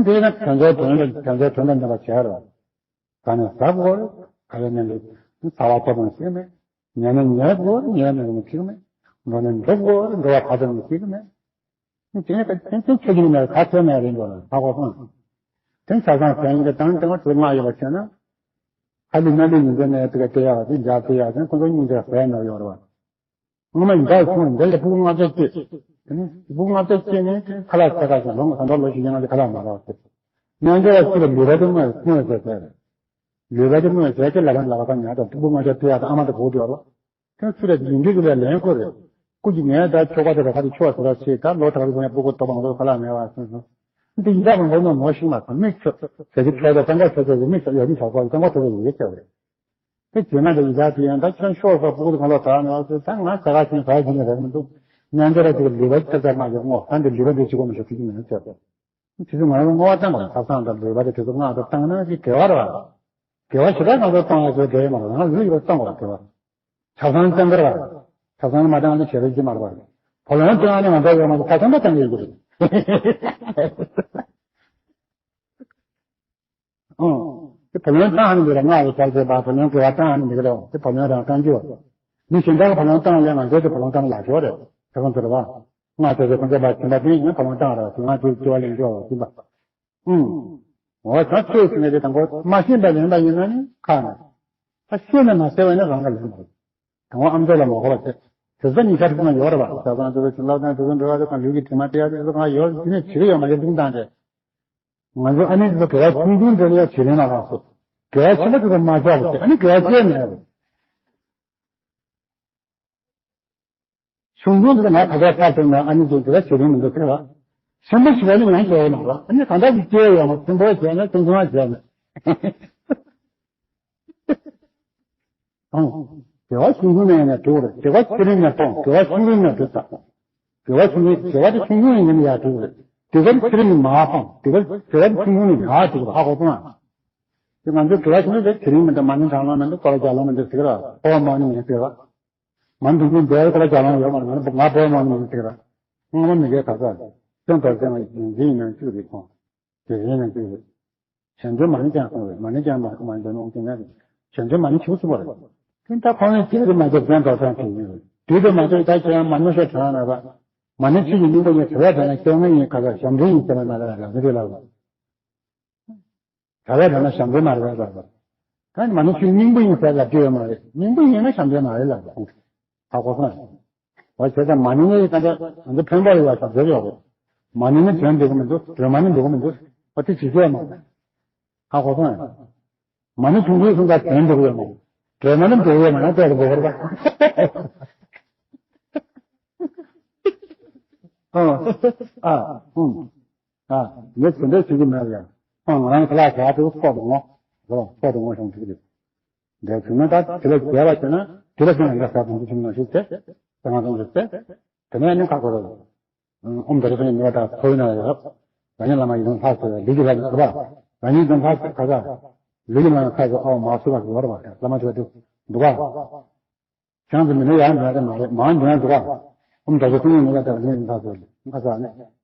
འདི་ན་དོན་ཚོགས་དོན་ལ་དོན་ཚོགས་དོན་ལ་འདྲ་བ་བྱས་རོགས། ཟ་ནས་ཟ་དགོས་རེད་ཁ་ལེ་ནས་ལེ་ཟ་བ་ཐོབ་པ་ཞིག་མེད། ཉལ་ནས་ཉལ་དགོས་རེད་ཉལ་ནས་ལེ་ཞིག་མེད། འགྲོ་ནས་འགྲོ་དགོས་རེད་འགྲོ་བ་ཁ་ཐོབ་ནས་ཞིག་མེད། དེ་ནས་ཀ་ཏན་ཏན་ཆོས་ཀྱི་མེད་ཁ་ཐོན་མེད་རེད་འགྲོ་ལ་ཧ་གོ་སོང་། དེ་ཆ་ཚང་ཟན་གྱི་དང་དེ་བ་དེ་ལྔ་ཡོད་པ་བྱས་ན། ཧ་ལི་ན་ལི་ཉིན་དེ་ནས་དེ་ག་དེ་ཡག་དེ་འཇག་དེ་ཡག་དེ་ཁོ་ཚོ་སྙིང་རྗེ་ཟས་ནོར་ཡོད་རེད་བ། སྔོན་མ་འཇག་སོང་འདི་ལ་ཕྲུ་གུ་ལྔ་བརྒྱ་སྐྱེས། དེ་ནས་ཕྲུ་གུ་ལྔ་བརྒྱ་སྐྱེས་ནས་ཁ་ལག་ཟས་ཁ་ཞིག་ལོང་ཟ་འདྲ་ལོ་ཞིག་ཡིན་ན་ཁ་ལག་མ་རག་ཟེར། སྙན་འདྲེ་བ་ཅིག་ལ་ལུས་པ་དེ་དངོས་དངོས་ཟེར་ཟེར། ལུས་པ་དེ་དངོས་ཟེར་གྱི་ལ་ལ་ལ་བ་ཁ་ཉག་དང་ཕྲུ་གུ་ལྔ་བརྒྱ་སྐྱེས་ཡག་དང་ཨ་མ་དང་གོ་དུས་ཡོད་རེད། དེ་ཚུར་རེ་ཡིན་གྱི་ལས་ལན་ཁོ་རེད། སྐུ་གི་ངས་ད་ཆོ་ག་དེ་ར་ཁ་དེ་ཆོ་བ་ཟེར་ར་ཆེ་ད་ལོ་དྲག་རེ་ཁོ་ཡང་སྤུ་གུ་དོ་བང་ལོ་ཁ་ལག་མེད་བ་སོང་སོང་། འདི་ཡི་དྭགས་མང་པོ་ནོ་ནོ་ཤིང་མ་ཁོ་མིག་ཆོ་ཟེར་གྱི་ཆོ་ད་གཙང་པ་ཆོ་ཆོ་གི་མིག་ཆོ་ཡོད་མི་ཆོ་ཁོ་གཙང་པ་ཆོ་ཆོ་ཡོད་ཀྱི་ཆོ་རེད། དེ་བྱས་ན་དེ་ཡི་དྭགས་དེ་ཡང་ད་ཁྱོད་ཤོར་སོ་སྤུ་གུ་དེ་གང་ལོ་དྲག་ནོ་ཟེར་ད་ང་ཟ་ག་ཤིང་ཟ་ཡི་ནི་རེད་མི་འདུག་ཉན་དེ་ར་ཅིག་ལུས་པ་ཅི་ལྟར་མ་ཡོང་ངོ་ད་འདི་ལུས་པ་འདི་ཅི་གོ་མི་ཆོ་ཐུག་གི་མི་ཆོ་ཟེར། དེ་ཚོ་ང་རང་བསྔོ་བ་བཏང་དགོས་ཐབ་ཚང་དང་ལུས་པ་དེ་དེ་ཚོ་སྔགས་དང་བཏང་ན་ཅིག་དགེ་བ་རེད་བ། དགེ་བ་ཞེ་དྲག་ང་ཚོ་བཏང་ཡ་ཚོའི་དགེ་བ་མ་རེད་ང་ལུས་ཡོད་བཏང་དགོས་དགེ་བ། ཆ་ཚང་བཙན་དགར་བ། ཁ་སང་མ་བཏང་ན་བྱེད་རོགས་ཀྱི་མ་རེད་པ། བུ་ལོན་བཏང་ནས་ང་ཚོ་ཡོད་མ་རེད། ཁ་སང་ད་བཏང་ཡོད་དགོས་རེད། ཨང་། དེ་བུ་ལོན་བཏང་ནས་འདི་རེད། ང་ལ་ཆ་ཚད་པ་བུ་ལོན་དགེ་བ་བཏང་ནས་འདི་རེད། དེ་བུ་ལོན་རང་བཏང་རྒྱུ། མི་གཞན་དག་གི་བུ་ལོན་བཏང་ལས་ང་ཚོའི་དེ་བུ་ལོན་བཏང་ལ་ཞོག་རེད། ཁ་སང་དེ་རེད་པ། ང་ཚོ་ཚོ་ཁོང་ཚོ་བ་ཁྱིམ་པ་དེ་ཡིན་ན་བུ་ལོན་བཏང་རེད། ང་ཚོའི་སྐྱེ་བ་ལེན་རྒྱུ་བ་ཁྱིམ་པ། ཨུམ། འོ་ད་ཁྱོད་ཟེར་ནས་དེ་དང་པོ་མ་ཤེས་པ་ལེན་པ་ཡིན་ན་ནི་ཁག་ནས། ད་ཤེས་ནས་མ་ཟེར་བ་ནི་རང་ག་ལེན་པ་རེད། དང་པོ་ཨམ་ཅོག་ལ་མ་གོ་བ་བྱས། དེ་ཚོ་ཉིན་ཤར་ཐུབ་ན་ཡོད་རེད་པ། ད་གང་དེ་ཚོ་བྱིན་རླབས་དང་དེ་ཚོ་འགྲོ་བ་དེ་གང་ལུས་ཀྱི་དྲི་མ་སྟེར་ཡ་དེ་ཚོ་གང་ཡོད་དེ་ནས་བྱེད་ཀྱི་ཡོད་མ་རེད། འདུག་དང་དེ། ང་ཚོ་ཨ་ནི་དེ་ཚོ་དགེ་བ་ཆུང་ཆུང་འདྲ་ཡ་བྱེད་རན་ན་རག་སོ། དགེ་བ་ཆེན་པོ་དེ་ཚོ་མ་བྱ་བ་བྱས། ཨ་ནི་དགེ་བ་ཅི་ཡང་མེད་རེད། ཆུང་ཆུང་དེ་ང་ཁ་ཁ་ཁ་བཏང་ན་ཨ་ནི་ཚོ་དེ་ལ་བྱེད་རིན་མི་འདུག་ཟེར་བ། ཆེན་པོ་ཞིག་ལ་ནི་ང་བྱས་ཡོད་མ་རེད། ཨ་ནི་གང་ལྟར་གྱི་སྐྱེ་ཡོད་མ། ཆེན་པོ་བྱས་ན་ཆུང་ཆུང་བ་བྱས་ན། ཨང་། དགེ་བ་ཆུང་ཆུང་ནས་ཡིན་ན་འགྲིག་རེད། དགེ་བ་ཆེ་རིང་ནས་སྤོང་། དགེ་བ་ཆུང་རིང་ནས་སྒྲུབ་དང་། དགེ་བ་ཆུང་ཆུང་། དགེ་བ་དེ་ཆུང་ཆུང་ཡིན་ན་ཡང་འགྲིག་རེད། དགེ་བ་དེ་ཆེ་རིང་ནས་མར་སྤོང་། དགེ་བ་དགེ་བ་དེ་ཆུང་ཆུང་ནས་ཡར་འགྲིག་རེད། ཧ་གོ་སོང་ང་། དེ་ང་ཚོའི་དགེ་བ་ཆུང་ཆུང་དེ་དེ་རིང་མི་འདུག་མ་ཎི་གྲྭ་ལོག་མི་འདུག་སྐོར་ར་རྒྱག་ལོག་མི་འདུག་ཟེར་གི་ར། སྐོར་མ་ཎི་མི་འདུག་ཟེར་གི་ར། མ་ཎི་དུང་དུང་འདས་སྐོར་ར་རྒྱག་ལོག་ཡོད་མ་རེད། ང་ཚོ་ང་སྐོར་མ་ཎི་མི་འདུག་ཟེར་གི་ར། སྔ་མ་མི་དགེ་ད་ས། སེམས་དང་སེམས་ལ་འདི་ཡིན་ན་གཅིག་རེད་ཁོང་། དེ་ཡིན་ན་གཅིག་རེད། གཞན་དོན་མ་ཎི་ཀྱང་གསུངས་རེད། མ་ཎི་ཀྱང་མ་མ་ཎི་དོན་ཨོང་ཅན་ན་རེད། གཞན་དོན་མ་ཎི་ཆུ་སུ་བ་རེད། དེ་ད་ཁོང་ནས་གཅིག་རེད་མ་གཏོགས་གཞན་དོན་ཐང་གཅིག་ཡིན་རེད། དུས་དུ་མ་གཏོགས་ད་ཁྱེད་རང་མ་ཎི་ཤོད་དྲང་ན་ར། མ་ཎི་ཆུ་ཡི་སྙིང་པོ་ཡིན། དེ་བས་དྲང་ན་སྐྱོ་ངལ་ཡིན་ཁ་ཁ་ཞབས་འདྲེན་ཡིན་ཟེར་ན་མ་རེད་ར་མི་རེད་ལ། གྲྭ་པས་དྲངས་ན་ཞབས་འདྲེན་མ་རེད་ལབ་པ། ད་མ་ཎི་ཆོས་སྙིང་པོ་ཡིན་ཟེར་ལབ་ཀྱི་ཡོད་མ་རེད། སྙིང་པོ་ཡིན་ན་ཞབས་འདྲེན་མ་རེད་ལབ་པ། ཧ་གོ་སོང་། འོ་བྱས་ཙང་མ་ཎི་ནི་ད་ལྟ་ང་ཚོ་ཕན་པ་ཡོད་པ་ཞབས་འདྲེན་ཡོད་རེད། མ་ཎི་ནི་དོན་འགྲིག་གི་མི་འདུག་སྒྲོལ་མ་ནི་འགྲིག་གི་མི་འདུག་འོ་དེ་བྱེད་ཀྱི་ཡོད་མ་རེད། ཧ་གོ་སོང་། མ་ཎི་ཆུང་ཆུང་གསུམ་ཀ་དོན་འགྲིག་ཡོད་མ་རེད། སྒྲོལ་མ་ནི་འགྲིག་ཡོད་མ་རེད། བལྟས་དུ་འགྲོ་གི་རེད་པ། ཨ་ཨ་ཨུམ། ཨ། ངས་དེ་འདྲ་བྱེད་ཀྱི་མེད་ལ། ཨ། ང་རང་ཁ་ལག་ཟ་དུས་ཕོག་ཏུ་ངོ་། ཕོག་ཏུ་ངོ་བྱུང་ཐུག་རེད། འདས་བྱུང་ན་ད་དེ་ལ་རྒྱས་པ་བྱས་ན་དེ་ལ་བྱུང་ན་ཡང་ཟ་དུང་དུ་བྱུང་ན་ཞིག་ཚེ། ད་ང་ཚོ་རེད་ཚེ། དེ་ནས་ནི་ཁ་ཁོ་རེད། ཨོམ་དར་སོང་ནི་བ་དང་ཐོ་ཡིན་ན་ཡོད། རང་ཉིད་བླ་མ་ཡིན་ལྷ་ཟེར་བ་ལུས་ཀྱི་ལྷ་ཡིན་པ། རང་ཉིད་དང་ལྷ་ཟེར་ཁ་ཁ། ལུས་ཀྱི་ལྷ་ཡིན་ཁ་ཁ་ཨོ་མ་སུ་བ་ཟེར་བ་རེད་པ། བླ་མ་ཐོས་དུ་འདུག་པ། བྱང་དུ་མི་ནུས་ཡང་འདོན་ཡ་མ་རེད། མང་འདོན་ཡ་འདུག་ག་ཨོམ་དྲག་པོ་ཐུན་མོང་མི་ལ་དག་ནས་ཡིན་ཐག་ཆོད་ལ་ང་ས་ནས།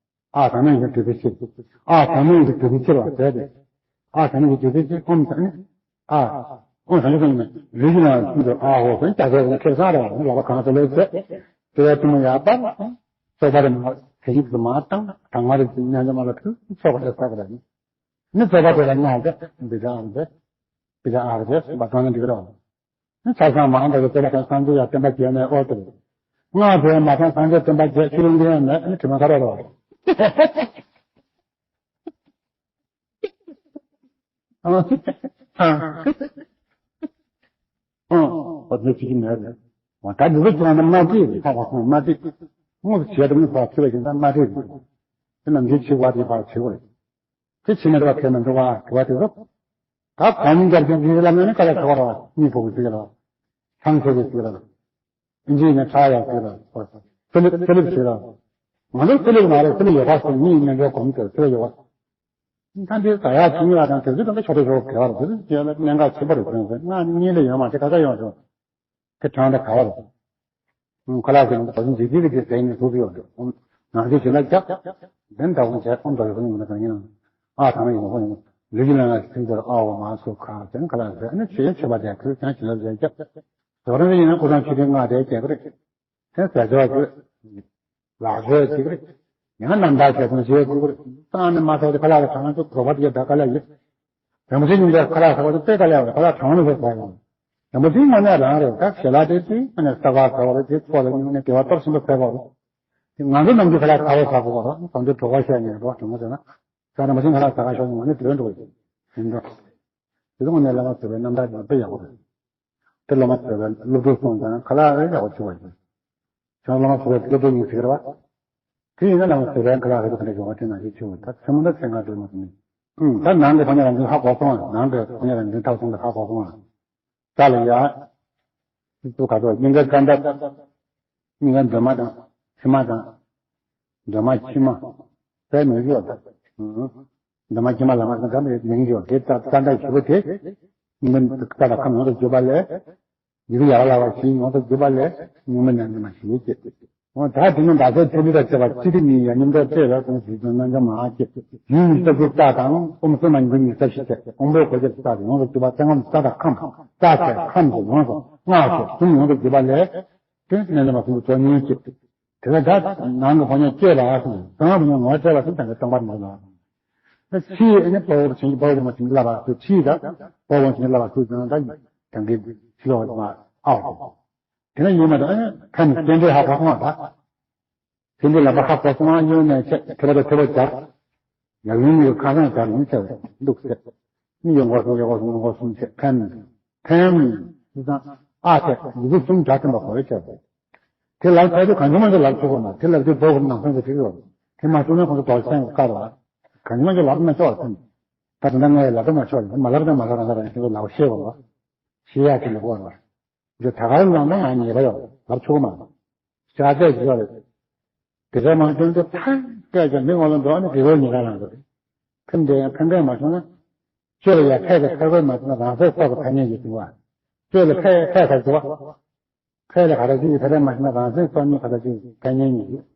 ཨ་དང་ནས་ཡིན་དུས་ཚེ་ཕྱིར། ཨ་དང་ནས་ཡིན་དུས་ཚེ་ཕྱིར་བ་ཟེར་ཏེ། ཨ་དང་ནས་ཡིན་དུས་ཚེ་ཕྱིར་ཨོམ་དང་ནི། ཨ། ཨོམ་དང་ནི་ཀུན་ནས་ལུས་ཀྱི་ནང་ཀུན་ཏུ་ཨ་ཧོ་ཀུན་ལྕགས་ཟེར་ནས་ཁེར་སང་རེ་བ་ནི་ལོག་པ་གང་ས་ལོས་ཟེར། དེ་བས་ཐུན་མོང་ཡག་པ། སོགས་པ་རེ་མ་དེ་ཡིག་ཏུ་མ་བཏང་དང་མ་རེ་ཀྱི་སྙན་འཇེབས་མ་ལ་ཐུག་སོགས་པ་རེ་ཟག་རེ་ནི། ནི་སོགས་པ་དེ་ལ་སྔགས་དེ་འདི་ལྟར་ཨ་རེ་ཟེར། འདི་ལྟར་ཨ་རེ་ཟེར་སོགས་པ་གང་ནས་འདི་རེ་བ། ཆ་ཚང་མ་འདྲ་གི་དེ་ལ་སངས་རྒྱས་ཡ་བསྟན་པ་རྒྱས་ནས་ཨོ་དེ། སྔགས་དེ་མ་ཚང་སངས་རྒྱས་བསྟན་པ་རྒྱས་ཕྱི་ལུང་འདི་ཡང་མེད་ནི་དྲི་མ་ཁ་རོ་རོ། ཨོ་དེ་ཅི་གི་མེད་རེད། ད་འདི་ཚོ་ཚང་ན་མ་བྲིས་རེད། ཁ་བ་ཁོང་མ་བྲིས། དངོས་སུ་བྱས་དུས་ནི་ཕར་ཚུར་ལ་ཞིག་ད་མ་བྲིས་རེད། དེ་ནམ་རྒྱུན་ཆེ་བ་དེ་ཕར་བྱེད་དགོས་རེད། དེ་ཕྱི་ནས་ར་ཁས་མི་འགྲོ་བ་དྲི་བ་དེ་ཚོ། ད་གང་མིན་རྒྱབ་ཀྱི་འདི་ལ་མེད་ན་ཀ་ལ་ཁ་བ་ར་གཉིས་ཕོག་གི་ཟིག་ར། ཐང་ཆད་གི་ཟིག་ར། ཨིན་ཇི་ནས་ཁྲ་ཡ་ཟིག་ར། ཕི་ལིབ་ཕི་ལིབ་ཟིག་ར། ང་ཚོ་ཕི་ལིབ་མ་རེད། ཕི་ལིབ་ཡོད་པ་སོང་མི་ཡིན་ནས་འགྲོ་གོམ་དེ་ཕི་ལིབ་ཡོད་པ། ད་འདི་ད་ཡ་ཆུང་ཡ་དང་དེ་ཚོ་དང་ཆོག་ཏུ་ཞོག་གི་བ་ར། དེ་ཚོ་ཅེས་ལ་གནད་འགག་ཆེན་པོ་རེད། ཁྱོད་ཚོ་ང་གཉིས་ལ་ཡོད་མ་དེ་ཁ་ཁ་ཡོང་ཆོག་དེ་གྲངས་དེ་ག་བ་རེད། ཁོ་ལགས་ཀྱིས་ད་གཟོད་འཇིགས་སྐྱེལ་གྱི་ཟས་ནི་ཐུག་ཡོད་འདུག་ནང་གི་བྱིན་རླབས་བརྒྱབ། དེ་འདྲ་བོ་བྱས་ཁོང་འདྲ་བོ་ཡིན་ན་གང་ཡིན་ནམ། ཨ་ཐང་ཡིན་ཁོ་ཡིན། ལུས་ཀྱི་ལས་ལ་སེམས་ཚོར་ཨ་འོ་མ་སོ་ཁ་ཟེར་ཁ་ལགས་ཟེར་ཨ་ནི་ཆོས་ཆོས་པ་དེ་ཁོས་ཀྱང་བྱིན་རླབས་ཟེར་བརྒྱབ། དོ་རང་ཡིན་ན་ཁོ་ཚང་ཆོས་ལྡན་ལྔ་དེ་རྒྱལ་ཁ་རེད། དེ་ཟས་ཟོས་ཀྱི། ལག་ཟོས་ཀྱི་རེད། ཡང་རྣམ་ཐར་ཞལ་གསུང་བྱེད་དགོས་རེད། བཏང་ནས་མ་ཐོག་དེ་ཁ་ལག་གི་གྲངས་ཚོ་གོ་བ་དེ་ད་དཀའ་ལས་ཡོད། རིན་པོ་ཆེ་སྙིང་པོའི་ཁ་ལག་ཟ་བ་དེ་དཔེ་དཀའ་ལས་ཡོད། ཁ་ལག་གྲངས་ལ་ཟ་བ་ཡོད། རིན་པོ་ཆེའི་དངོས་གནས་རང་རེད། ད་ཞལ་ལག་དེ་དུས་ཨ་ནི་ས་ག་ཟ་བ་རེད། དེ་ཚོགས་ལ་སྙུང་ནས་དགེ་བ་སྟོབས་ཆེན་པོ་ཟ་བ་རེད། དེ་ང་ཚོ་ནམ་རྒྱུན་ཁ་ལག་ཟ་བ་ཟ་དགོས་པ་རེད། དམ་ཆོས་གྲོགས་པོ་བཤད་ནས་རོགས་དྲན་མ་བྱས་ན། ས་རིན་པོ་ཆེའི་ཁ་ལག་ཟ་ག་ཤོག་ནི་ང་ནི་དེ་འགྲོ་ཡིན་འགྲོ། དེ་ཚོ་དངོས་གནས་བླ་མ་ཟེར་བའི་རྣམ་ཐར་དེ་དཔེ་ཡག་པོ་རེད། དེ་སློབ་མ་ཟེར་བའི་སློབ་ཕྲུག་སོང་ཙང་ཁ་ལག་རེ་ཡག་པོ་བྱེད་པ་ཡིན། ཁྱོད་སློབ་མ་ཟེར་བའི་སློབ་ཕྲུག་ཡིན་ཟེར་བ། དེ་ཡིན་ན་ལམ་ཟེར་བའི་ཁ་ལག་རེ་ཁོ་ནས་ཡོང་བ་དེ་ནང་བཞིན་ཆུ་བོ་ད་ཚེ་མོ་ད་ཚེ་ང་དྲོད་མ་ཐུབ་ནི། ཨུམ། ད་ནང་གི་ཕོ་ཉ་རང་བཞིན་ཧ་གོ་སོང་། ནང་གི་ཕོ་ཉ་རང་བཞིན་ཐག་སོང་ད་ཧ་གོ་སོང་ཨ། ད་ལ་ཡ། ཏུ་ག་ཚོད་སྙིང་གའི་རྩ་འདབ། སྙིང་གའི་འདབ་མ་དང་མཆིལ་མ་དང་། འདབ་མ་མཆིལ་མ། ཟེར་མི་ཡོད་ད། ཨུམ། འདབ་མ་མཆིལ་མ་ལ་མ་ཟེར་ད་མི་ཡོད་དེ་རྩ་འདབ་ཞེ་པོ་དེ། སྙིང་གའི་རྩ་དང་ཁམས་ཡོངས་སུ་གྱུར་པ་ལས། ཡི་གེ་ཡ་ལ་བ་ཞིག་ཡོངས་སུ་གྱུར་པ་ལས་སྙིགས་མ་ཉམས་ཀྱི་མ་ཞིག་སྐྱེ། འོ་ད་དེ་ནི་ཟླ་ཚེས་ཚེ་འདི་དང་བཅས་པ་ཅི་སྟེ་མི་ཡ་མཉམ་དུ་སྤྲད་ལ་གསུངས་ཞུས་ཀྱང་རྣམ་འཇོམས་མ་སྐྱེ། ཡུལ་ཡུལ་ལྟ་བུ་རྟགས་དང་དབུ་མ་གསུམ་མ་ཉིད་ཀྱི་རྩ་བཞི་སྟེ་དབང་པོའི་གོ་ཆ་རྟགས་ཡོངས་སུ་གྱུར་པ་རྩ་ངམ་རྩ་དང་ཁམས་རྩ་ཟེར་ཁམས་ཀྱི་ཡོངས་སུ་སྔགས་སོགས་གསུམ་ཡོངས་སུ་གྱུར་པ་ལས། དེ་རྣལ་འབྱོར་མ་གསུམ་གྱི་ཚོགས་གཉིས་ཀྱི། དེ་ལ་ད་ནང་གི་ཕོ་ཉ་བསྐྱེད་པ་གསུམ་གསང་བ་ཕོ་ཉ་ངོ་བོ་སྤྲད་པ་གསུམ་དང་གི་སྟོང་པར་མ་ལ། ད་ཕྱིའི་ཨ་ནི་དཔའ་བོ་བྱིན་གྱིས་དཔའ་བོ་བྱིན་པ་བྱིན་གྱིས་བརླབས་པ་ཚུ་ཕྱིའི་ད་དཔའ་བོ་བྱིན་གྱིས་བརླབས་པ་ཚུ་ད་ད་གང་གི་ཕྱི་ལོགས་མ་ཨའོ། དེ་ནས་ཡོད་མ་ད་ཨ་ནི་ཐ་ནི་རྟེན་འབྲེལ་ཧ་གོ་སོང་བ་ད། རྟེན་འབྲེལ་ལམ་པ་ཧ་གོ་སོང་བ་ཡོད་ནས་ཆ་ཐེ་བ་དང་ཐེ་བ་སྦྱར། ཡབ་ཡུམ་གཉིས་ཀྱི་ཁ་སང་སྦྱར་ཡོང་ཆ་བས་འདུག་ཟེར། མི་ཡོང་གོ་སོང་ཡོང་གོ་སོང་ཡོང་གོ་སོང་ཆེ་ཕན། ཕན། དེ་དང་ཨ་ཆེ་ཡི་གེ་གསུམ་སྦྱར་ཐུབ་པ་གོ་བས་ཆེ་བས། དེ་ལབ་ཚར་དུས་གང་བྱུང་མ་བྱུང་ལབ་ཆོག་གོ་མ་དེ་ལབ་དུས་བོད་ཀྱི་ནང་སེམས་ཀྱི་ཁྲིག་རོ། དེ་མ་བྱུང་ན་ཁོང་ཚོ་དོགས་སེམས་ཀྱི་བཀར་བ། གང་བྱུང་མ་བྱུང་ལབ་ན་ཆོག་ལ་སེམས། ད་དེ་འདྲ་ངས་ལབ་ད་མ་ཆོག་ལ་མ་ལབ་ད་མ་ལབ་རང་ད་རང་ཁྱེད་ཚོ་ལབ་ཤེས་གོ་རོ། ཤེས་ཡ་ཁྱེད་ལ་གོ་རོ། འདི་ད་ག་རང་ནང་ན་ང་ཉེས་པ་ཡོད་ལབ་ཆོག་གོ་མ། ཤ་ཚད་ཅིག་ཡོད་རེད། དེ་ཚོ་མ་བྱུང་དུས་ཕན་སྐད་ཀྱི་མི་ངོ་ལ་འགྲོ་ནི་དགེ་བའི་ཉེས་པ་ལངས་འགྲོ་རེད། ཕན་དེ་ཡང་ཕན་སྐད་མ་བྱུང་ན། ཆོས་ལ་ཡང་ཕན་གྱི་ཕན་སྐད་མ་བྱུང་ན་རང་སེམས་སྲོག་གི་ཕན་ཉེས་ཀྱི་བྱུང་བ། ཆོས་ལ་ཕན་ཕན་ག་བྱུང་བ། ཕན་ལ་ག་རེ་བྱུང་ཡོད་ཕན་རེ་མ་བྱུང་ན་རང་སེམས་སྲོག་ཉེས་ག་རེ་བྱུང་ཕན་ཉེས་ཉེས་ཡོད།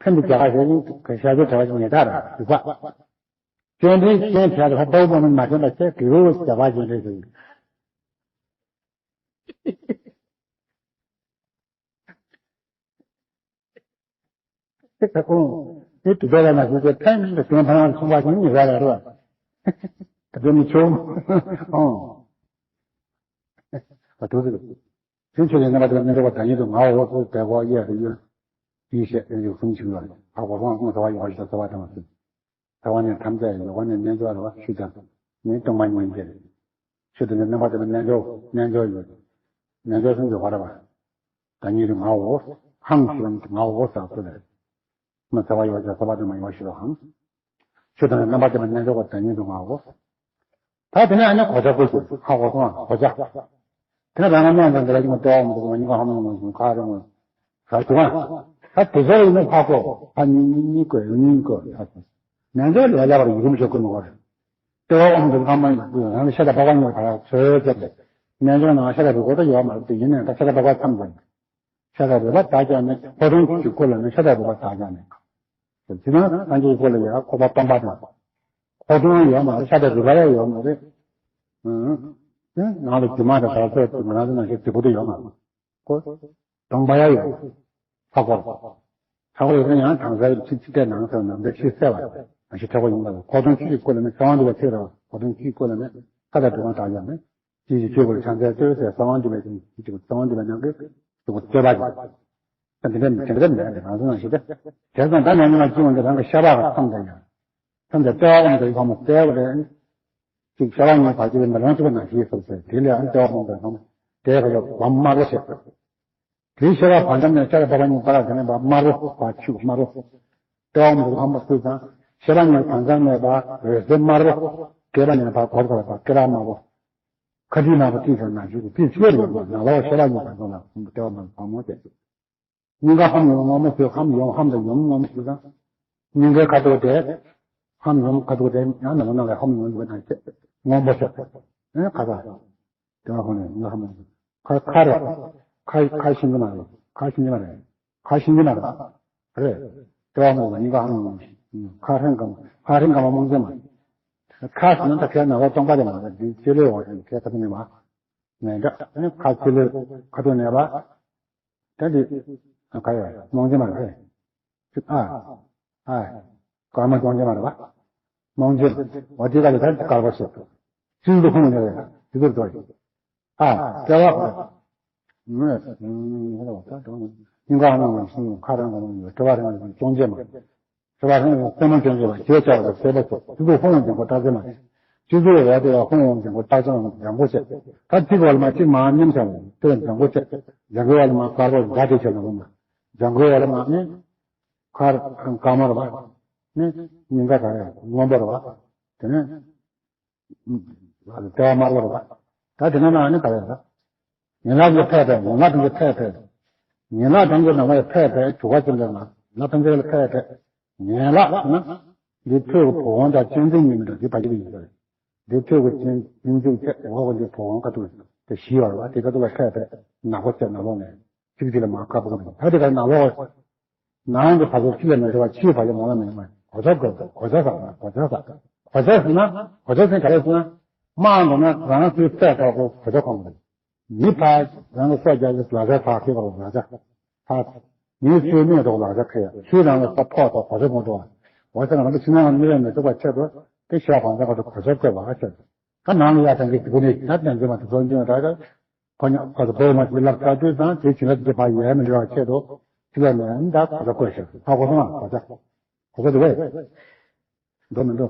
ཕན་དུ་རྒྱ་གར་ཞེས་ནི་ག་ཤ་ཚོད་བྲལ་བ་ཞིག་ཉེས་དག་ར་སྡིག་པ། སྐྱོན་འདྲེན་སྐྱོན་བྱས་ལ་ལྟ་བུ་མ་མ་བྱུང་ན་ཁྱེད་དགེ་བའི་རྒྱ་གར་སྐྱོན་འདྲེན་ཞུ། དེ་ཁ་ཁོང་དེ་དུ་དོ་ལ་མ་ཞུ་ཚེ་ཕན་མིན་པའི་དོན་ཕན་ཡང་མཚུངས་པ་ཞིག་ཉིད་ར་ལ་རོ། ད་དོན་མི་ཆོག་ཨང་། ད་དུ་དུ་དུ་ཆོས་ཀྱི་རྣམ་པ་དེ་ལ་མི་འགྲོ་བ་ད་ཉིད་དུ་ངའོ་ཧོ་ཟེར་དེ་གོ་ཡེ་རེ་ཡོད། དེའི་ཤེས་ཡོད་གསུམ་ཞིག་ལ་ཧ་གོ་སོང་ངོ་ཟ་བ་ཡོད་ཞེས་ཟ་བ་དང་ཟེར། ཟ་བ་ནི་ཐམས་ཅད་ཡོད་བ་ནི་རྣལ་འབྱོར་རེད་བ་ཤུ་དང་། ནི་སྟོང་པ་ཉིད་དེ་རེད། ཤུ་དང་ནི་རྣམ་པ་དེ་ལ་རྣལ་འབྱོར་རྣལ་འབྱོར་ཡོད། རྣལ་འབྱོར་གསུམ་གྱི་བར་བ། ད་ཉིད་དུ་ངའོ། ཧང་ཞེས་པ་ནི་ངའོ་ཟ་བ་ལས། མ་ཟ་བ་ཡོད་ཀྱང་ཟ་བ་དེ་མ་ཡོད་ཞེས་པའང་། ཆོས་དང་རྣམ་པ་དེ་མ་རྣལ་འབྱོར་པ་དང་ཉིད་དུ་ངའོ། ད་དེ་ནས་ཨ་ནི་གོ་ཆ་བཀོད་ཀྱི་ཧ་གོ་སོང་ཨ་གོ་ཆ། དེ་ནས་རང་ང་རྣམས་དང་འདི་ལ་ཡིན་ལྟེ་བ་མི་འདུག་མ་ཉིན་གང་ཧ་མ་མ་བྱུང་ཁ་རང་ངོ་ཟ་བྱུང་ཨ། ད་དེ་ཚོ་ཡིན་ན་ཧ་གོ་ཧ་གཉིས་གཉིས་གཉིས་བཀོད་ཡོད་གཉིས་བཀོད་ཧ་གོ། རྣལ་འབྱོར་ལས་སླ་བར་ཡུལ་ལུགས་ཤོད་ཀུན་མི་གོ་རེད། ལྟེ་བ་དབང་དུ་ཁ་མ་ཡིན་རང་ཤ་དང་པགས་པ་གཉིས་ཀ་ཚོད་ཚོད་རེད། རྣལ་འབྱོར་ནང་ཤ་དང་རུས་ཁོག་ད་ཡོད་མ་རེད་དེ་ཡིན་ནའང་ད་ཤ་དང་པགས་པ་ཙམ་རེད། ཤ་དང་རུས་པ་དག་ཀྱང་ནི་ཁོག་སྟོང་གི་སྐོར་ལ་ནི་ཤ་དང་རུས་པ་དག་ཀྱང་ནི། དེ་ནང་སངས་རྒྱས་ཀྱི་སྐོར་ལ་ཡང་ཁོག་པ་སྟོང་པ་དང་། ཁོག་སྟོང་ཡོད་མ་རེད་ཤ་དང་རུས་པ་ཡང་ཡོད་མ་རེད། ཨང་། དེ་ནང་ལ་རྒྱུ་མ་དང་བྲལ་ཚོད་ང་རང་ཚོ་ནང་བཞིན་རྫིག་པོ་དེ་ཡོད་མ་རེད། ཁོ། སྟོང་པ་ཡང་ཡོད། ཧ་གོ། ཧ་གོ་ཡོད་ན་ཡང་གང་ཟག་ཡིན་ཕྱི་ཕྱི་ལྟས་ནང་ཟེར་ནང་བསྡད་ཕྱི་གསལ་བ་ཞིག་ཐེག་པ་ཡིན་པ་ལ་ཁོག་སྟོང་ཆུ་ཡི་སྐོར་ལ་ནི་གསང་བ་འདུས་པའི་ཚིག་རེད་བ་ཁོག་སྟོང་ཆུ་ཡི་སྐོར་ལ་ནི་ཁ་དང་སྒྲུབ་པ་དག་ཀྱང་ནི། ཅི་ཞིག་ཆོས་སྐུར་ཕྱག་འཚལ་ལྟོས་ཟེར་གསང་བ་འདུས་པའི་ཅིག་གསང་བ་འདུས་པའི་ནང་གི་ཅིག་བསྟོད་པ་ཅིག་ད་འདི་འདྲ་མི་དེ་འདྲ་མེད་རེད་རང་སོང་ཞིག་སྟེ། དེ་ཙང་ད་ནང་མི་ལ་ཅི་འོང་དེ་རང་གི་ཤ་བག་གི་མཚམས་དེ་ཡང་། མཚམས་དེ་ལྟེ་བ་དབང་དུ་ཡོད་མ་གསལ་བ་རེད། ཅིག་ཤ་བག་གཉིས་བར་གྱི་མི་རང་གཅིག་པ་ནང་བཞིན་སོགས་ཟེར་དེ་ལས་ཨ་ལྟེ་བ་དབང་དུ་ཡོད་མ་དེ་ག་ཡོད་བམ་དམར་པོ་ཞིག་དེའི་ཤེས་རབ་བར་མཚམས་ནས་ཤ་དང་པགས་པ་གཉིས་བར་དེ་ནས་བ་དམར་པོ་བ་ཆུ་དམར་པོ། ལྟེ་བ་མི་ལྷམ་པ་སུ་དང་ཤེས་རབ་གཉིས་བར་མཚམས་ནས་བ་འོད་ཟེར་དམར་པོ། སྐེད་པ་ནས་བ་གོར་གོར་བ་སྐེ་རགས་དམར་པོ། ཁ་ཐིག་དམར་པོ་ཏིག་ཙམ་ནང་བཞིན་དུ་ཏིག་ཙམ་ཡོད་ན་ལ་བ་ཤེས་རབ་གཉིས་བར་མཚམས་ལ་ལྟེ་བ་མི་ལྷམ་པ་དེ། སྙིང་ག་ཧམ་ཡོམ་སྔོན་མོ་ཚོས་ཧམ་ཡོམ་ཧམ་དང་ཡོམ་སྔོན་མོ་ཞིག་དང་། སྙིང་གའི་ཁ་དོག་དེ། ཧམ་ཡོམ་ཁ་དོག་དེ་ཡང་ནང་ནང་ལ་ཧམ་ཡོམ་ཡོད་དང་བཅས་སྔོན་པོ་ཟེར། ཨེ་ཁ་དོག་དེ་ཧོ་ནས་ང་ཧམ་ཁ་ཁ་རེད། ཁ་ཁ་ཤིང་གི་མ་རེད། ཁ་ཤིང་གི་མ་རེད། ཁ་ཤིང་གི་མ་རེད། རེད། དེ་བ་མོ་ནི་ཁ་ཧམ་ཁ་ཧྲེང་གམ་ཁ་ཧྲེང་གམ་རྨོངས་ཅན་མ། ཁ་ཟེར་ན་ད་ཁའི་ནང་ལོགས་སྟོང་པ་དེ་མ་རེད་འདི་ཅི་ལས་འོ་ཞིང་ཁའི་ཐབས་ནི་མ། ངན་འདྲ་ཨ་ནི་ཁ་ཆེ་ལོས་ཁ་ཐུག་ནས་པ། ད་འདི་ཁ་ཡ་རྨོངས་ཅན་མ་རེད། ཨ། ཨ། ཀརྨ་སྐྱོང་ཅན་མ་རེད་པ། རྨོངས་ཅན། འོ་དེ་ག་ལ་ད་དཀར་པོ་ཟེར། སྤྱི་ཚོགས་ཁོངས་ནས་རེད་དེ་ཚོར་འགྲོ་ཡིན། ཨ། ལྟེ་བ་ཁོ། སྙིང་ག་ཧ་ནང་ལ་སྙིང་ཁ་རང་ག་ནང་ཡོད་ལྟེ་བ་རང་ག་སྐྱོང་བྱེད་མ། ལྟེ་བ་རང་ག་སེམས་མ་སྐྱོང་བྱེད་པ་ཞེས་བྱ་བ་དང་སེམས་པ་སོགས་སྤྱི་ཚོགས་ཧོང་ཡང་འཇམ་པོ་རྟགས་ཅན་མ། སྤྱི་ཚོགས་འོ་དེ་ལ་ཧོང་ཡང་འཇམ་པོ་རྟགས་ཅན་འཇམ་པོ་བྱེད། ད་གཅིག་བར་མ་གཅིག་མ་མཉམ་བྱ་བ་དེ་ལ་འཇམ་པོ་བྱེད། འཇམ་པོའི་བར་ལ་མ་དཀར་པོ་འདྲ་དེ་བྱེད་ལ་འོང་མ། འཇམ་པོའི་བར་ལ་མ་ནི། ཁར་ཁང་དཀར་དམར་བ། ནི། སྙིང་ག་ག་རེ་སྔོན་པོ་རེད་བ། དེ་ནས། ལྟེ་བ་དམར་པོ་རེད་བ། ད་དེ་ནས་ན་ནི་ག་རེ་རེད། ཡན་ལག་གི་ཕལ་པས་ཡན་ལག་ཐམས་ཅད་ཕལ་པས། ཡན་ལག་ཐམས་ཅད་ནང་བའི་ཕལ་པས་དྲུག་པ་ཅན་དེ་ན་ཡན་ལག་ཐམས་ཅད་ལ་ཕལ་པས། ཡན་ལག་ན། འདི་ཐོད་ཀྱི་བུ་གུང་དང་གཅན་གཟན་གཉིས་མི་འདྲ་འདི་བ་ཅིག་ཡིན་ས་རེད། འདི་ཐོད་ཀྱི་གཅན་གཟན་གཅིག་བྱས་འོག་གི་འདི་བུ་གུང་ཁ་ཐུག་ཡིན། དེ་བཞི་ཡོད་རེད་བ། དེ་ག་ཚོད་ལ་ཁ་ཡ་བས་ནག་པོ་བྱས་ནག་ལོག་ནས་ཚིག་གཅིག་ལ་མར་ཁ་སྤུ་ག་མེད། ད་དེ་ག་ནག་ལོག་ནང་གི་བར་ཆད་ཕྱི་ལ་མི་འགྲོ་བ། ཕྱིའི་བར་ཆད་ནང་ལ་མི་འགྲོ་བ། གོ་ཆ་དགོས། གོ་ཆ་ཟ་གོ་ཆ་ཟ། གོ་ཆ་ཟ་ན་གོ་ཆ་ཟ་ག་རེ་ཟ་ན། དམག་འགྲོ་ན་རང་ཚོའི་སྲས་ཐོག་གོ་གོ་ཆ་གོན་དགོས། མི་ཕར་རང་གི་སྲོག་རྒྱག་གི་ལག་ཆ་ཕར་ཁྱེར་བ་ལག་ཆ་ཕར། མིའི་སྲོག་མེད་ཐོག་ལག་ཆ་ཁྱེར་ཡ། ཆོས་རང་གི་ས་ཕོག་ཐོག་གོ་ཆ་གོན་འགྲོ་བ། འོ་ཟེར་ན་ང་ཚོ་ཕྱི་ནང་གི་དམིགས་ཡུལ་མི་རྟོགས་པ་ཆེད་དུ་དེ་ཤ་བང་ཆ་ག་ཚོད་གོ་ཆ་བཀོད་པ་ཆེད་དུ། ད་ནང་ལ་ཡ་དང་གི་དེ་ནས་ད་ནན་ཙེ་མ་དེ་ཚོ་འདི་ན་ད་ད་ཁོ་ཉག་ཁོ་ཚོ་བོད་མ་ཞིག་ལབ་ཚར་དུས་དང་དེ་བྱིན་རླབས་དེ་ཕར་ཡལ་མི་འགྲོ་བ་ཆེད་དུ་ཕྱི་ལ་ནས་ད་གོ་ཆ་བཀོད་ཤག་ད་གོ་སོང་ང་གོ་ཆ་གོ་ཆ་དེ་བས་འགྲོ་མི་འགྲོ།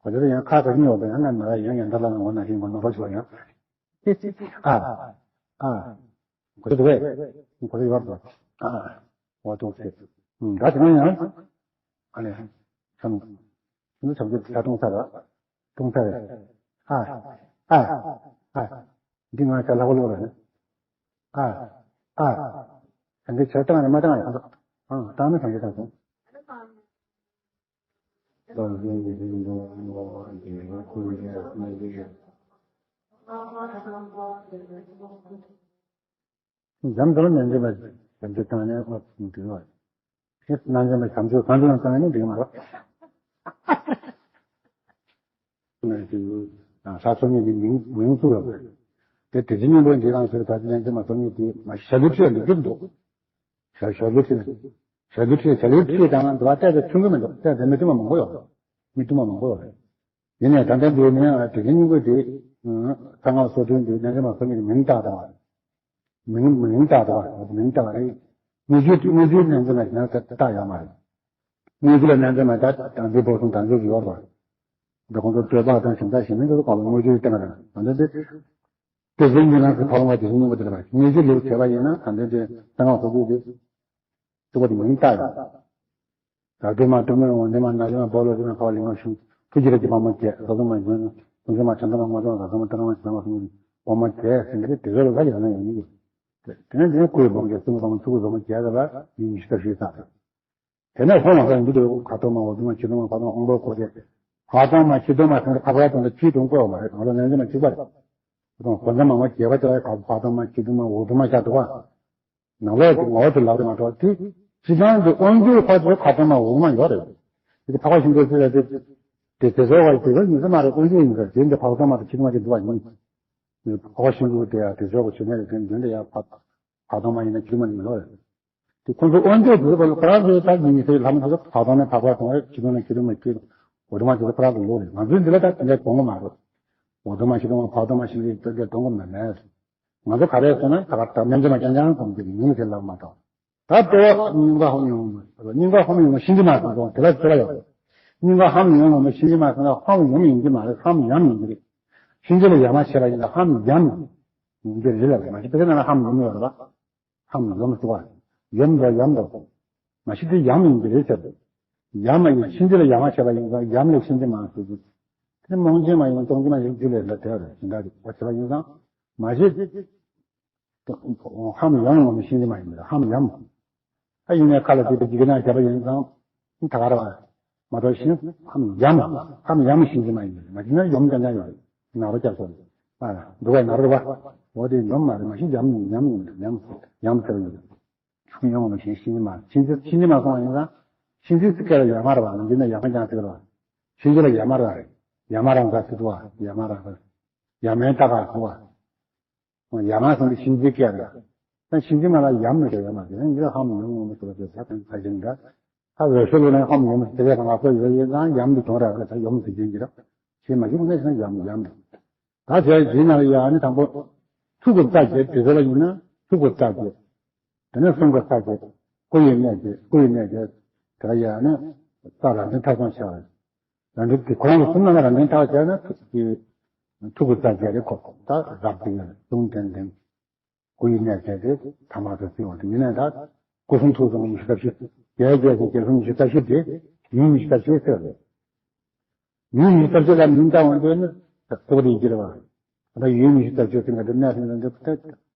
གོ་ཆ་དེ་ཡང་ཁ་ཁ་གཉིས་འོག་ཏུ་ཡང་ང་ན་ཡང་ཡང་ད་ལ་ང་འོ་ན་ཤིང་གོ་ནོར་བ་ཞིག་ལ་ཡང་ཨ་ཨ་གོ་ཆ་དེ་བས་གོ་ཆ་ཡོད་དོ་ཨ་འོ་ཏོག་ཙེ་ད་དེ་ན་ཡང་ཨ་ལས་ཚང་ཚང་ཚང་ཚང་ཚང་ཚང་ཚང་ཚང་ཨ་ཨ་ཨ། འདི་ང་ཚ་ལྷག་ལོག་རེད། ཨ་ཨ། ད་འདི་ཆ་བཏང་རེད་མ་བཏང་རེད། ཨ་བཏང་ན་གང་གི་བཏང་སོང་། འཇམ་དུ་ནན་ཏན་པ་བྱམས་བརྩེ་བཏང་ནས་འོ་འདི་བ། ནན་ཏན་པ་བྱམས་བརྩེ་གང་དུ་ཡང་བཏང་ནས་འགྲིག་མ་རེད། ས་ཚོ་གཉིས་ཀྱི་མིང་མིང་བཙུགས་ཡོད་པ་རེད། དེ་དེ་བཞིན་སྙིང་པོ་འདི་རང་ཚོའི་ད་ཅི་ནན་ཏན་པ་ཚོ་གཉིས་ཀྱི་མ་ཞྭ་ལུའི་ཁྲིད་ལ་འགྱུར་འདུག་ཞྭ་ཞྭ་ལུའི་ཁྲིད་ཞྭ་ལུའི་ཁྲིད་ཞྭ་ལུའི་ཁྲིད་དང་འདི་བ་བལྟས་ཏེ་མཐུན་གི་མི་འདུག་བལྟས་ཏེ་མི་མཐུན་པ་མང་པོ་ཡོད་རེད། མི་མཐུན་པ་མང་པོ་ཡོད་རེད། ཡིན་ནའི་ད་ལྟ་འདི་ནི་དེ་བཞིན་སྙིང་པོ་འདི་གསང་སྔགས་སོ་བདུན་འདི་ནན་ཏན་པ་ཚོ་གཉིས་ཀྱི་མིང་བཏགས་དང་། མིང་མིང་བཏགས་འདུག་བ། མིང་བཏགས་རེད། དངོས་རྒྱུ་དངོས་རྒྱུའི་ནན་ཏན་ལ་ནན་ཏན་བཏགས་ཡོད་མ་རེད། དངོས་རྒྱུ་ལ་ནན་ཏན་མ་བཏགས་དང་འདི་བོ་གསུམ་དང་འདི་ཡོད་རེད། འདི་ཁོང་ཚོ་སྤྲོས་བྲལ་དང་གཞན་དག་གཞན་མིན་དུ་གོ་བ་དངོས་རྒྱུའི་སྟེང་རེད། ད་འདི་དེ་བཞིན་གྱི་ནང་གི་ཕ་བོང་བ་དེ་བཞིན་སྙིང་པོ་དེ་རེད་པ། དངོས་རྒྱུ་ལུགས་བྱས་པ་ཡིན་ན་ད་འདི་དེ་གསང་སྔགས་སོ་བདུན་དེ་གཙུག་པ་དེ་མིང་བཏགས་ཡོད། ར་དུ་མ་དུ་མ་འོ་དེ་མ་ན་དེ་མ་བོ་ལོ་དེ་མ་ཁ་བ་ལི་ང་ཤུ་ཐུགས་རྗེ་ར་གི་བ་མ་བརྒྱད་ར་དུ་མ་ཡོན་ཀུན་ཚེ་མ་ཆ་འདོ་མ་ང་དོ་ར་དུ་མ་དུ་མ་ཆ་མ་སུ་བ་མ་བརྒྱད་ཟེར་གི་དེ་ར་ལ་ཡང་ན་ཡོང་གི། དེ་ནས་དེ་ནས་ཀུའི་བོང་གི་སུ་བ་མ་ཚུ་གུ་བ་མ་བརྒྱད་ལ་ཡིན་ཤི་ཏ་ཤི་ས། དེ་ནས་ཧོ་མ་ས་ཡིན་དུ་ཁ་དོ་མ་འོ་དུ་མ་ཆི་དུ་མ་ཕ་དོ་ཧོང་པོ་ཁོ་དེ་ཕ་དོ་མ་ཆི་དུ་མ་ཐང་ཕ་ཕ་དོ་ཆི་དུ་ཀོ་མ་རེད། ང་ལ་ནན་ཅི་མ་ཆི་བ་རེད། དོ་གོ་ས་མ་མ་བརྒྱད་པ་དེ་ལ་ཕ་དོ་མ་ཆི་དུ་མ་འོ་དུ་མ་ཆ་དུ་བ། ནང་ལོགས་ཀྱི་ངོ་བོ་དེ་ལབ་རེད་མ་གཏོགས་དེ་སྤྱི་བཏང་གི་དབང་སྒྱུར་ཁོ་ཚོའི་ཁ་ཚང་མ་འོག་མ་ཡོད་རེད། དེ་འཕགས་པ་ཤིང་ཀུན་ཟེར་ཡ་དེ་དེ་དེ་ཚོ་བ་དེ་ཚོ་ཡིན་ས་མ་རེད། དབང་སྒྱུར་ཡིན་ས་དེ་འདི་འཕགས་པ་ཚང་མ་དང་ཁྱི་ཚང་མ་དེ་འདུག་བ་ཡིན། འཕགས་པ་ཤིང་ཀུན་དེ་ཡ་དེ་ཚོ་བ་ཆོས་ཉན་རེད། དེ་འདི་འདི་ཡ་ཕག་ཕག་ཚང་མ་ཡིན་ན་ཁྱི་མ་ཡིན་ལོ་རེད། དེ་ཁོང་ཚོ་དབང་སྒྱུར་དེ་ཚོ་བ་ལ་ཁོ་རང་ཚོའི་ད་ཡིན་ཡིན་ཟེར་ལམ་དེ་ཚོ་ཕག་ཚང་ནས་ཕག་པ་ཚང་རེད། ཁྱི་ཚང་ནས་ཁྱི་ཚང་མ་ཁྱི་འོ་དུ་མ་དེ་ཚོ་ཁོ་རང་ཚོ་ལོ་རེད། ང་ཚོའི་འདི་ལ་ད་དེ་འདྲ་གཏོང་གི་མ་རེད། འོ་དུ་མ་ཁྱི་ཚང་མ་ཕག་ཚང་མ་ཤིང་ཀུན་དེ་འདྲ་གཏོང་གི་མ་མེད། ང་ཚོ་ག་རེ་ཟེར་ན་ད་ག་ད་མན་ཆད་མ་རྐྱང་རྐྱང་གོམས་ཀྱི་མིང་ཟེར་ལབ་མ་གཏོགས། ད་ལྟོ་སྙིང་ག་ཧོམ་ཡོང་མ་སྙིང་ག་ཧོམ་ཡོང་མ་ཤིན་ཏུ་མ་སོང་དོ་དེ་ལ་དེ་ལ་ཡོད། སྙིང་ག་ཧོམ་ཡོང་མ་ཤིན་ཏུ་མ་སོང་ན་ཧོམ་ཡོམ་ཡིན་གྱི་མ་རེད། ཧོམ་ཡམ་ཡིན་གྱི་རེད། ཤིན་ཏུ་ལ་ཡ་མ་བྱས་པ་ཡིན་ན་ཧོམ་ཡམ་ཡིན་གྱི་རེད་ལབ་མ་ཤི་དེ་ན་ཧོམ་ཡོམ་ཡོད་རེད་པ། ཧོམ་ཡོམ་སུ་བ། ཡོམ་དོ་ཡོམ་དོ། མ་ཤི་དེ་ཡམ་ཡིན་གྱི་རེད་ཟེར། ཡམ་མ་ཡིན་ཤིན་ཏུ་ལ་ཡ་མ་བྱས་པ་ཡིན་ཙང་ཡམ་ལ་ཤིན་ཏུ་མ་སོང་གི། དེ་རྨོངས་ཆེན་མ་ཡིན་སྟོང་ཆེན་མ་ཡིན་རྒྱུ་ལས་ལ་དེ་རེད་ཤིན་ཏུ་རེད་བ་བྱས་པ་ཡིན་ཙང་། མ་གཞི། ཧམ་ཡམ་ངོ་མ་ཤིན་ཏུ་མ་ཡིན་པ་ཧམ་ཡམ། ཨ་ཡིན་ནའི་ཁ་ལ་དེ་དེ་ཇི་ག་ན་བྱས་པ་ཡིན་ཙང་། ད་ག་རེ་བ། མ་གཏོགས་ཤིན་ཧམ་ཡམ། ཧམ་ཡམ་ཤིན་ཏུ་མ་ཡིན་པ་མ་གཞི་ན་ཡོམ་ཀྱང་ཀྱང་ཡོད་རེད། ན་རོ་རྒྱབ་སོང་། ཨ་འདུག་ག་ན་རོ་རེད་བ། འོ་དེ་ཡོམ་མ་རེད། མ་གཞི་ཡམ་ཡིན་ཡམ་ཡིན་ཡམ་ཡམ་ཟེར་ཡོད། ཧམ་ཡམ་ངོ་མ་ཤིན་ཤིན་ཏུ་མ་ཤིན་ཏུ་ཤིན་ཏུ་མ་སོང་བ་ཡིན་ཙང་། ཤིན་ཏུ་སི་ཀ་ལ་ཡ་མ་རེད་བ། མ་གཞི་ན་ཡ་མ་ཀྱང་ཟེར་བ། ཤིན་ཏུ་ལ་ཡ་མ་རེད། ཡ་མ་རང་ས་སི་དུ་བ་ཡ་མ་རང་ས། ཡ་མའི་ཏ་ག་སུ་བ། ཡ་མ་སོང་གི་ཤིན་ཅི་སྐད་རེད། ད་ཤིན་ཅི་མ་ལ་ཡམ་མི་འདྲ་ཡ་མ་རེད། འདི་ལ་ཧམ་ཡོམ་ངོ་མ་ཟེར་བ་དེ་ད་ད་ཞིང་འདྲ། ད་རོ་ཤོ་ལོ་ནས་ཧམ་ཡོམ་དེ་གས་གང་ལ་སོ་ཡོད་ཡིན་ཙང་ཡམ་འདི་དོན་ར་རེད། ད་ཡོམ་ཟེར་གྱིན་གྱི་ར། ཞེས་མ་ཞུ་ནས་ཡང་ཡམ་ཡམ་རེད། ད་དེ་ཡིན་ན་ཡ་ནི་དང་པོ་ཐུག་གི་རྩ་བྱེད་དེ་ཚོ་ལ་ཡིན་ན་ཐུག་གི་རྩ་བྱེད། དེ་ནས་གསུང་གི་རྩ་བྱེད། སྐུ་ཡི་གནས་བྱེད་སྐུ་ཡི་གནས་བྱེད། དེ་ལ་ཡ་ནི་རྩ་ར་འདི་མཐའ་སོང་བྱ་བ་རེད། རང་འགྲེལ་དེ་ཁོ་རང་གི་གསུང་ནང་ལ་རང་འགྲེལ་ཐག་བཅད་ན་ཐུགས་ཀྱི་ཐུགས་ཀྱི་རྩ་རྒྱ་རེ་ཁོ་ད་རབ་ཏུ་ཡོད་གསུང་ལྡན་ལྡན། སྐུ་ཡི་གནས་བཅས་ཏེ་ཐ་མ་དུ་བརྩི་བ་དེ་ཡིན་ན་ད་སྐུ་གསུང་ཐུགས་གསུམ་ཉི་ཤུ་རྩ་བཞི་རྒྱས་རྒྱས་ཤིང་རྒྱས་གསུམ་ཉི་ཤུ་རྩ་བཞི་དེ་ཡུལ་ཉི་ཤུ་རྩ་བཞི་ཟེར་རེད། ཡུལ་ཉི་ཤུ་རྩ་བཞི་ལ་མིང་བཏགས་འོང་དུས་ནི་རྟོགས་དེ་ཡིན་གྱི་རེད་བ། ད་ཡུལ་ཉི་ཤུ་རྩ་བཞི་ཟེར་ན་དེ་གནས་ཟེར་ན་འདི་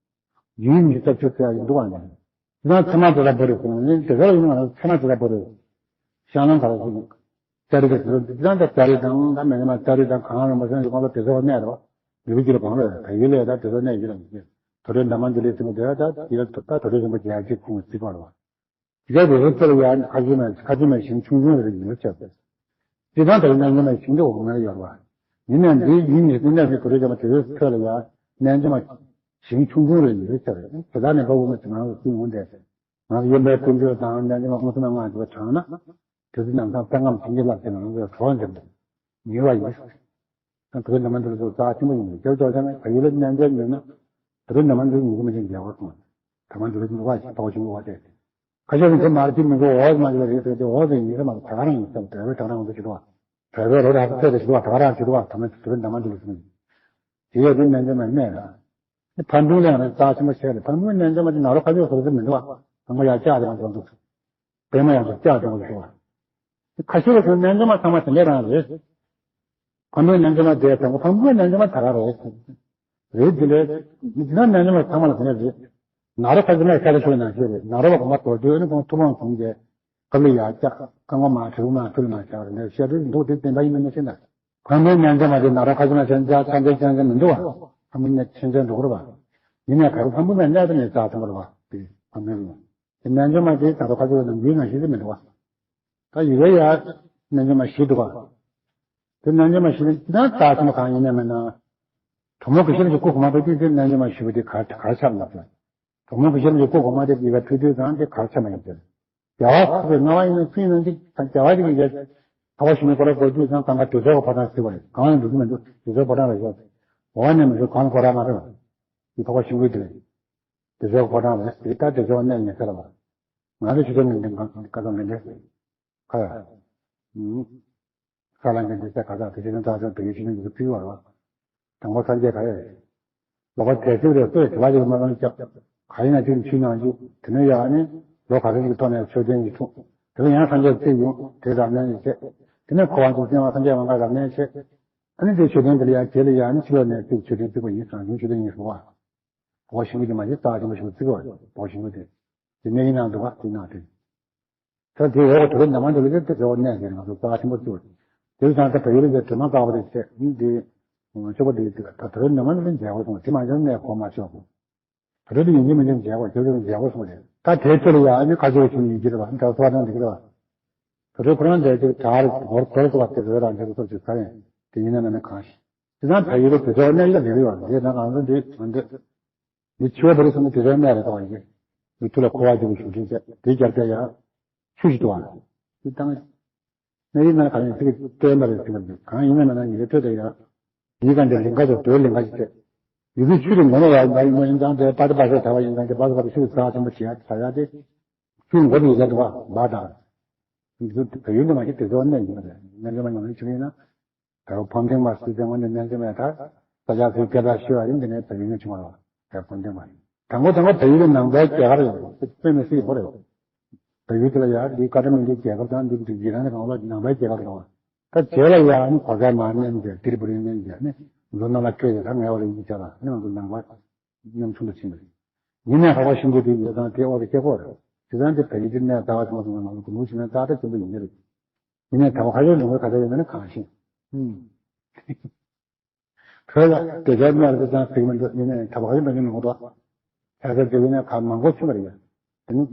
ཡུལ་ཉི་ཤུ་རྩ་བཞི་ཟེར་ཡ་ཡིན་འདུག་བ་ནི། ཡང་ཚད་མ་དེ་ལ་བོར་རེ་ཟེར་ན་ནི་དེ་ག་ལ་ཡིན་ན་ཚད་མ་དེ་ལ་བོར་རེ། ཤང་ལམ་ག་ལ་ཟེར་ན། ཙཱ་རི་ཀ་དེ་ཚོ་འདི་ཙང་ད་ཙཱ་རི་དང་ད་མེད་ན་མ་ཙཱ་རི་དང་གང་རིན་པོ་ཆེ་ཡོང་ལ་དེ་ཚོ་གནས་རེད་བ། ཡུལ་གྱི་ལ་གང་ལ་བལ་ཡུལ་ལ་ད་དེ་ཚོ་གནས་ཡུལ་ལ་ཡིན། དུར་ཁྲོད་འདབ་མ་འདི་ལས་ཟིན་པ་དེ་ད་དེ་ལ་ད་དུར་ཁྲོད་ཟིན་པ་རྒྱལ་གཅིག་ཁོང་གི་རྩིས་པར་བ། དེ་ག་དེ་ཚོ་ཚོ་ལ་ཡང་ཁ་ཆུ་མ་ཁ་ཆུ་མ་ཞིང་ཆུང་ཆུང་རེ་ཡོད་ཚར། དེ་དང་དེ་རྣལ་འབྱོར་མ་ཞིང་དུ་འོག་མར་ཡོད་པ། ཡིན་ནའང་འདི་ཡིན་ནི་དེ་ནས་དུར་ཁྲོད་ཟིན་པ་དེ་ཚོ་ཚོ་ལ་ཡང་རྣལ་འབྱོར་མ་ཞིང་ཆུང་ཆུང་རེ་ཡོད་ཚར། དེ་དག་ནས་འབབ་འོག་མ་ཚོ་ང་ཚོ་ཀུན་འོང་དེ། ང་ཚོ་ཡོན་པའི་ཀུན་སྤྱོད་དང་རྣལ་འབྱོར་མ་ཀུན་སེམས་ལྔ་ཞེས་པ་དྲངས་ན། དེ་ཚོ་རྣམ་ཐར་སྤྱན་སྔ་མ་བྱིན་གྱིས་བརླབས་ཏེ་ང་ཚོའི་གྲོགས་འཛིན་པ་ཉེ་བ་ཡིན། ད་དུས་འདི་མ་འདི་ཚོ་རྩ་ཆེན་པོ་ཡིན། རྒྱབ་ལྗོངས་ཚང་མས་བལ་ཡུལ་ལ་གནས་མཇལ་ཡོད་ན། དུས་འདི་མ་འདི་ཉིན་གུང་མི་ཆེན་རྒྱལ་བ་སོང་། ད་མ་འདི་ཚོ་འདི་བ་ཞིག་ཕོག་ཞིང་བ་སྟེ། ཁ་ཤས་ནི་དེ་མར་ཅིག་མི་འགྲོ་འོག་མ་ཅིག་ལ་རེད་ཟེར་ཏེ་འོག་ཟེར་ཉིན་རེ་མ་ད་ག་རང་ཡིན་ཟེར་བ་དེ་བས་ད་ག་རང་འདུག་ཅི་འདུག་བ། བལ་པོའི་རོ་ར་ཚད་དེ་ཅི་འདུག་བ་ད་ག་རང་ཅི་འདུག་བ་ད་མ་དུས་འདི་མ་འདི་ལ་སོང་། དེ་ཡོད་དུས་རྣལ་འབྱོར་མ་གནས་ལ། འཕར་ལྡིང་ལ་ཡང་རྩ་ཆེན་པོ་བྱས་ཏེ་འཕར་ལྡིང་རྣལ་འབྱོར་མ་དེ་ནཱ་རོ་ཁ་ཆུ་སོ་སོ་མི་འདུག་བ། ཚང་མ་ཡར་བཅག་དེ་མ་འགྲོ་འདུག་པད་མ་ཡང་ཚུར་བཅག་འགྲོ་འདུག་བ། ཁ་ཤས་ལ་སོང་རྣལ་འབྱོར་མ་ཚང་མ་དེ་འདྲ་རང་རེད། འཕར་ལྡིང་རྣལ་འབྱོར་མ་དེ་དང་པོ་འཕར་ལྡིང་རྣལ་འབྱོར་མ་ད་ག་རེད། རེད་དེ་ལས་ཡིན་ན་རྣལ་འབྱོར་མ་ཚང་མ་ལ་དེ་འདྲ་རེད། ནཱ་རོ་ཁ་ཆུ་ནས་ཤར་ལ་ཤོར་ནང་ཤོར་རེད། ནཱ་རོ་པ་གོང་མ་རྡོ་རྗེ་ནི་ཁོང་ཐུབ་དབང་བྱུང་རྗེས་སྐབས་ལ་ཡར་བཅག་རྐང་པ་མ་གྲི་གུག་མ་ཐུར་མ་བཅག་རེད། ཤར་དུས་འདུག་དེ་བདེན་པ་ཡིན་མིན་ནི་ཤེས་ན། ཁམས་པའི་སྙན་ཆ་མ་དེ་ནཱ་རོ་ཁ་ཆུ་ན་ཆེན་ཆ་ཆ་འདྲེ་ཆེན་ཆེན་མི་འདུག་བ། ཁམས་པའི་སྙན་ཆེན་ཆེན་འགྲོ་གི་རེད་བ། ཡིན་ནའི་ག་རེ་ཁམས་པའི་སྙན་ཆ་དེ་ནས་རྩ་ཆེན་པོ་རེད་བ། དེ་ཁམས་པའི་སྙན་དེ་སྙན་ཆ་མ་དེ་ད་རོ་ཁ་ཆུ་ན་ཡིན་ན་ཤེས་ཀྱི་མི་འདུག་བ། ད་ཡི་གེ་ཡ་སྙན་ཆ་མ་ཞིག་འདུག་བ། དེ་སྙན་ཆ་མ་ཞིག་ན་རྩ་ཆེན་པོ་གང་ཡིན་ནའི་མིན་ན། གྲོགས་མོ་གི་ཤེས་ཀྱི་སྐུ་གོང་མ་ཐུག་དུས་དེ་སྙན་ཆ་མ་ཞིག་པ་དེ་ག་ག་ཆགས་ལབ་ན། གྲོགས་མོ་གི་ཤེས་ཀྱི་སྐུ་གོང་མ་དེ་ཡི་གེ་ཐུག་དུས་ཙང་དེ་ག་ཆགས་མ་ཡིན་ཟེར། རྒྱལ་བ་ཁོ་པའི་ལྔ་པ་ཡིན་ན་ཅི་ཡིན་ན་འདི་རྒྱལ་བ་དེ་གི་རྒྱལ་འཕགས་པ་ཞི་མི་ཁོ་ར་གོ་རྒྱུ་ཚང་གང་ག་དེ་ཚོ་གི་ཕོ་བྲང་ཟེར་བ་རེད། གང་ཡང་འགྲོ་གི་མི་འདུག་དེ་ཚོའི་ཕོ་བྲང་རེད་ཤག་འོ་ནས་མི་འདུག་གང་ཁོ་ར་མ་རེད་བ། དེ་འཕགས་པ་ཞི་མི་དེ་རེད། དེ་ཚོའི་ཕོ་བྲང་རེད་དེ་ད་དེ་ཚོ་གནས་ཉེ་ས་ལ་བ། ང་ཚོ་ཆུ་ཚོད་ངན་འདྲེན་གང་ག་ཚོད་ངན་འདྲེན་ཁ་ཡ། ས་ལ་ངན་འདྲེན་ས་ག་ཚ་དེ་ཚོ་ཚ་ཚ་དེ་ཡོད་ཕྱི་ནས་འདུག་ཚིག་བར་བ། དང་པོ་སངས་རྒྱས་ག་རེ་རེད། ལོ་ཀ་དེ་ཚོ་རེ་ལྟོས་དྲི་བ་ཞིག་མ་གཏོང་སྐྱབས། ག་ཡིན་ན་ཅིག་མཆིས་གནང་རྒྱུ་དེ་ནས་ཡག་ནི་ལོ་ག་ཚོད་ཅིག་གི་ཐོག་ནས་ཆོས་ལྡན་གྱི་འཁྲུངས། དེ་ལ་ཡང་སངས་རྒྱས་བརྩིས་ཡོང་དེ་རབ་གནས་ནས་བྱས། དེ་ནས་འཁོར་བ་འདུལ་བྱེད་པ་སངས་རྒྱས་དབང་ཀ་རབ་གནས་བྱས། ཨ་ནི་དེ་ཆོས་ལྡན་དེ་ལ་ཡང་རྗེས་ལ་ཡང་ནི་ཕྱི་ལོགས་ནས་བརྩིས་ཆོས་ལྡན་བརྩིས་པ་ཡིན་ཙང་ཡང་ཆོས་ལྡན་ཡིན་ཟེར་བ། འོ་ཞིང་གི་དེ་མ་གཞི་རྩ་ཆེན་པོ་ཞིག་བརྩི་དགོས་རེད། འོ་ཞིང་གི་དེ། དེ་གནས་ཡིན་ནང་འདུག་བ་དེ་ནང་དེ། ད་དེ་འོག་དེ་ནས་མ་འདི་ལ་དེ་འོག་གནས་ཀྱི་ང་ཚོ་རྩ་ཆེན་པོ་བརྩི་བ་རེད། དེ་བས་ཀྱང་ད་བལ་ཡུལ་ལ་དེ་དྲི་མ་དཀར་པོ་དེ་བྱས་ནི་དེ། སྤྱོད་པ་དེ་ད་དེ་ནས་མ་འདི་ལ་མཇལ་དགོས་སོང་དེ་མ་མཇལ་ནས་གོ་མ་ཆོག་གོ། ད་དེ་ཡིན་གྱི་མིན་གྱི་མཇལ་དགོས་ཁྱོད་ཚོ་མཇལ་དགོས་སོང་རེད། ད་དེ་ཚོ་ལ་ཡང་ནི་ཁ་ཆེ་བ་ཞིག་ཡིན་གྱི་རེད་བ་ད་སོ་བ་དང་འདི་གི་རེད་བ། ད་དེ་ཁོ་རང་འདྲ་ཅིག་གྲགས་རེད་བོར་བོར་ཐུབ་པ་དེ་རེད་རང་འདྲ་ཚོ་ཅིག་ས་ཡིན་དེ་ཡིན་ན་མིན་ན་གང་ཞིག་དེ་ཙང་བལ་ཡུལ་ལ་དེ་ཚོ་གནས་ཡིན་ལ་འདི་རེད་བ་འདི་ན་གང་ཚོ་འདི་ང་འདི། མི་འཆི་བ་བར་སོང་ནས་དེ་ཚོའི་གནས་རེད་དོ་ཡིན། མི་ཐུགས་ལ་འཁོར་བ་འདི་གི་ཞུ་འདྲེན་བྱས་དེ་རྒྱབ་བྱས་ཡང་ཆུ་ཞིག་འདུག་ཨ། དེ་བཏང་། གནས་རིགས་ནང་ག་ཡིན་ཚིག་བསྟན་པ་རེད་ཟེར་གི་གང་ཡིན་ན་མིན་ན་ཉིན་རེ་ཐོས་དེ་ཡང་། ཡིན་ག་འདི་ལིང་ག་ཚོ་དོལ་ལིང་ག་ཞིག་བྱས། ཡུལ་དུས་ཆུ་དེ་ངོ་མ་བ་ཡིན་ཙང་དེ་པ་དེ་པ་ཤོ་ཐ་བ་ཡིན་ཙང་དེ་པ་དེ་པ་དེ་ཆུ་རྩ་ཆེན་པོ་བྱེད་ཡ་ཚ་ཡ་དེ། ཆུ་མགོ་དེ་ཡིན་ས་འདུག་ཨ་འབའ་དང་། ཡུལ་དུ་བལ་ཡུལ་འདི་མ་གཞི་དེ་ཚོ་གནས་ཡིན་པ་རེད་གནས་འདྲེན་མ་ཉམས་ལེན་བྱུང་ཡིན་ན། དེ་རུ་ཕམ་ཐེངས་མ་སྲིད་ཚེ་སྔོན་ནས་གནས་ཚུལ་མེད་ཐག་ས་ཆ་ཚོའི་སྐད་གྲགས་ཤོད་པ་ཡིན་དེ་ནས་བལ་ཡུལ་ནས་བྱུང་བ་རེད་བ་ཕམ་ཐེངས་མ། དང་པོ་དང་པོ་བལ་ཡུལ་ནང་པའི་རྒྱལ་ཁབ་རེད་དཔེ་མི་སྲིད་པོ་རེད། བལ་ཡུལ་དེ་ལ་ཡང་འདི་ཀ་ཏ་མན་ཌིའི་རྒྱལ་ཁབ་དང་འདི་འདི་རྒྱལ་ཁབ་ནས་གང་ལ་ནང་པའི་རྒྱལ་ཁབ་རེད་བ། ད་རྗེས་ལ་ཡང་ནི་གོ་ས་མ་གནས་མཇལ་ཏི་རི་པུ་རི་གནས་མཇལ་ནི་ལོ་ནང་ལ་སྐད་ཡོད་ད་ངའི་བ་ལ་ཡིན་ཆ་ལ་ནི་ང་ཚོ་ནང་པ་མཉམ་ཆུང་དུ་ཕྱིན་པ་རེད། ཡིན་ནའི་ཧ་བ་ཤིང་བུ་དེ་ཡོད་དང་དེ་འོག་ཏུ་སྐྱེ་ཁོག་རེད། དེ་ཙང་དེ་བལ་ཡུལ་དེ་གནས་རྩ་བ་ཆུང་བ་ཆུང་བ་ནང་ལ་གུ་ནུ་ཞིག་ན་རྩ་ད་ཆེན་པོ་ཡིན་གྱི་རེད། ཡིན་ནའི་ད་བ་ཁ་ཤས་ལུང་པའི་ཁ་ཤས་ཡོད་ན་ནི་གང་ཤེས། ཧུམ། བོད་ལ་དེ་ཚོའི་གནས་རེད་ཙང་ཟེར་གྱི་མི་འདུག་ཡིན་ནའི་ད་བ་ཁ་ཤས་མ་ཡིན་མི་འདུག་ད་ཚ་ཚ་དེ་ཡིན་ནའི་ག་མང་པོ་ཕྱིན་པ་རེད་ཡ། དེ་ནི་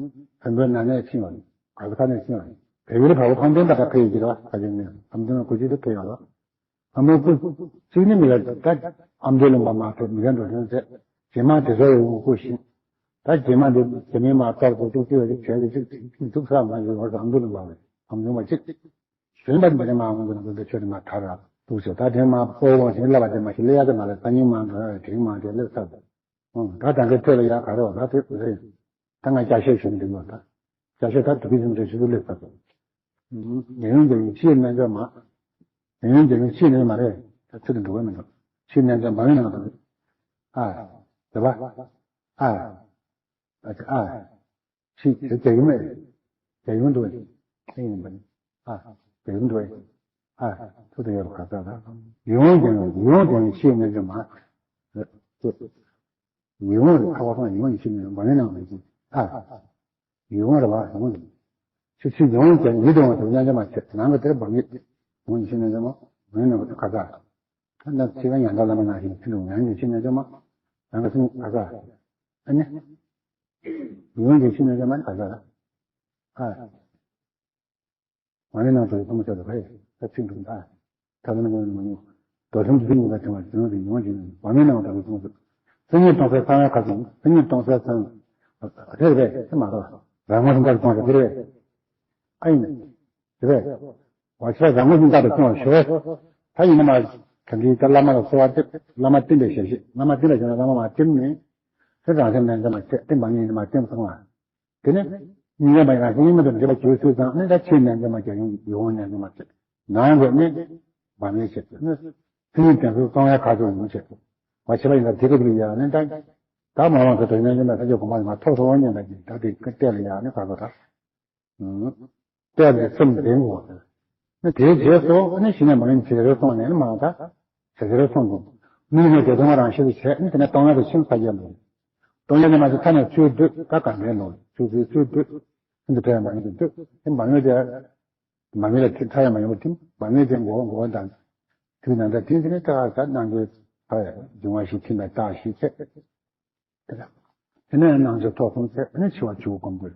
བོན་པོའི་ནང་ནས་ཕྱིན་པ་རེད། ག་ས་ག་ནས་ཕྱིན་པ་རེད། བལ་ཡུལ་བ་བོ་ཕམ་ཐེངས་ད་ལྟ་ཕེབས་ཡོད་ཀྱི་རེད་བ་ཁ་ཤས་ནས་ཕམ་ཐེངས་ལ་སྐུ་མཁྱེན་དུ་ཕེབས་ཡོད་རེད། ཨ་མའི་སྐུ་གཅིག་ནི་མི་ལ་ད་ཨ་མདོའི་ལུང་པ་མ་ཐོབ་མི་ལ་འགྲོ་དོན་མཛད། རྗེས་མ་དེ་ཚོ་ཡོང་སྐུ་ཞིང་། ད་རྗེས་མ་འདི་རྗེ་མི་མ་གཏོར་དུ་ཅུང་ཅིག་ལ་ཅིག་བྱས་ཏེ་ཅིག་ཅིག་ཅིག་ས་མ་ཡོད་བར་ཨ་མདོའི་ལུང་པ་རེད་ཨ་མདོ་མ་གཅིག་གཞོན་པ་འདི་ནས་མ་འོང་གི་ན་འདི་ཆོས་དེ་མ་ཐར་ར་འདུག་ཟེར། ད་དེ་མ་སྤོ་བོ་ཞིག་སླེབས་པ་དེ་མ་ཞིག་སླེབས་ཡ་དེ་མ་རེད། ད་ཉིན་མ་འགྲོ་ཡ་དེ་མ་དེ་སླེབས་ཚར་འདུག་ད་ད་གའི་ཐོས་ལ་ཡ་ག་རེ་བ་ད་དེ་རེད། ད་ང་ཅ་ཤེས་ཞུ་འདི་ཡོད་ད། ཅ་ཤེས་ད་དུ་གི་ཞུ་འདི་ཞུ་དུ་སླེབས་ཚར་འདུག་ཉེ་ཡོན་རྒྱལ་ཡོན་ཕྱིའི་རྣལ་འབྱོར་མ། ཉེ་ཡོན་རྒྱལ་ཡོན་ཕྱིའི་ནས་མ་རེད། ད་ཚུལ་དུ་འགྲོ་བ་མི་འདུག་ཕྱིའི་རྣལ་འབྱོར་མ་ཡོད་ནང་དུ། ཨ། དེ་བ། ཨ། ཨ་ཅེ་ཨ། ཕྱི་དེ་རྒྱ་ཡུམ་མེད། རྒྱ་ཡུམ་འདུག་ཨེ་ཡིན་པ་ནི། ཨ། རྒྱ་ཡུམ་འདུག་ཨེ། ཨ། ཐུགས་དང་ཡོད་པ་ག་ས་ད། ཡིད་འོང་ཀྱང་ཡིད་འོང་ཀྱང་ཤེས་ནས་ཀྱང་མ། ཡིད་འོང་རེད་ཁ་བ་སང་ཡིད་འོང་ཡིད་ཤེས་ནས་མ་ཡིན་ནའང་མི་ཤེས། ཨ། ཡིད་འོང་རེད་བ་ཡིད་འོང་རེད། ཕྱི་ཕྱི་ཡིད་འོང་ཀྱང་ཡིད་འོང་དུ་མཉམ་འཇོག་མ་བྱེད་ནང་གི་དེར་འབངས་ཡིད་འོང་ཡིད་ཤེས་ནས་ཀྱང་མ་ཡིན་ནའང་ག་ས། ད་ནི་ཚིག་ཡང་ཡང་དག་བླ་མ་ནང་བཞིན་ཚིག་འདུག་ཡང་འདི་ཕྱི་ནས་ཅོ་མ། རང་གི་སེམས་ག་ས། ཨ་ནི། ཡོན་གྱི་ཕྱི་ནས་ཅོ་མ་ག་ས། ཨ། མ་ནི་ནང་དུ་གསུངས་ཚར་བ་རེད། ད་ཚིག་འདུག་ད། ད་ག་ནི་ག་ནི་མ་ནི། རྡོ་གསུམ་གྱི་ཉེས་པ་དྲན་བ་བྱུང་བའི་ཡོན་གྱི་མ་ནི་ནང་དུ་གསུངས་ཚར། སེམས་ཉིད་སྟོང་གསལ་གསང་བའི་ཁ་ཚུན་སེམས་ཉིད་སྟོང་གསལ་ཚང་། དེ་རེད་པས་དེ་མ་རེད། རང་ངོ་སེམས་དག་གསུངས་ཚར་དེ་རེད་པས། ཨ་ཡིན། དེ་བས། བ་ཆ་རང་ངོ་ཤིང་རྟག་ཏུ་སྐྱོང་བར་ཞུ། ད་ཡིན་ན་མ། གང་གིས་ད་བླ་མ་ལ་གསོལ་བ་འདེབས། བླ་མ་བསྟེན་པའི་ཞལ་བཞེས། བླ་མ་བསྟེན་པའི་ཞལ་ན་བླ་མ་མ་བསྟེན་ནས། དེ་རང་སེམས་ནན་ཏན་མ་བྱས། དེ་མ་ངེས་ནས་མ་བསྟེན་སོང་བ། དེ་ནས། སྙིང་རྗེ་མ་ཡིན་རང་སེམས་གཉིས་མེད་དུ་འདྲེས་པ་བྱེད་ཚུལ་དང་ནི་ད་ཆེས་ནན་ཏན་མ་བྱས་ཡོང་ཡོང་ནན་ཏན་མ་བྱས། ནང་གི་ནི། བ་མེད་བྱས་ནི། སེམས་ཉིད་བདེན་གསལ་གསང་བའི་ཁ་ཚུན་ཡོང་བྱས། བ་ཆེ་བ་ཡིན་ན་དེ་ག་དུས་ཡང་ནི་ད། ད་མ་འོངས་ཚེ་དུ་ནན་ཏན་མ་ཐག་ཆོད་གོམ་པ་ཡིན་ན་ཐོབ་སོང་བ་ཉན་པ་ཡིན་ད་དེ་ག་གཏད་ལ་ཡང་ནི་ག་ཚོད་ད། གཏད་ནས་སེམས་བདེན་དགོས། ནི་དེའི་རྗེས་སུ་ནི་ཞི་གནས་མ་ཡིན་ཞེ་རེ་སོང་ནས་ནི་མ་ད། ཞེ་རེ་སོང་དགོས། མི་ནི་བདེ་སྟོང་རང་བཞིན་དུ་བྱས་ནི་དེ་ནས་སྟོང་ཉིད་དུ་ཕྱིན་ཚར་རྒྱུ་མ་རེད། སྟོང་ཉིད་ནི་མ་ཞིག་ཐ་ན་ཆུའི་འདུས་ད་ག་འདྲའི་ནོར་ཆུ་ཚོད་ཆུ་འདུས། ཤིན་ཏུ་ཕྲ་བ་མ་ཡིན་དུ་འདུས་དེ་མ་ངེས་དེ། མ་ངེས་ལ་ཐིམ་ཐ་ཡ་མ་ཡིན་པ་ཐིམ་མ་ངེས་དེ་འགོག་འགོག་དང་། དུས་ནང་ད་དེ་ནི་ད་ག་ནང་གི་ཐ་ཡ་འབྱུང་བ་ཞིག་ཐིམ་པ་རྟགས་ཤིག་བྱས། དེ་ནས་སྣང་ཆ་ཐོག་གསུམ་ཚད་ནི་འཆི་བ་འཆི་བ་སྒོམ་དགོས།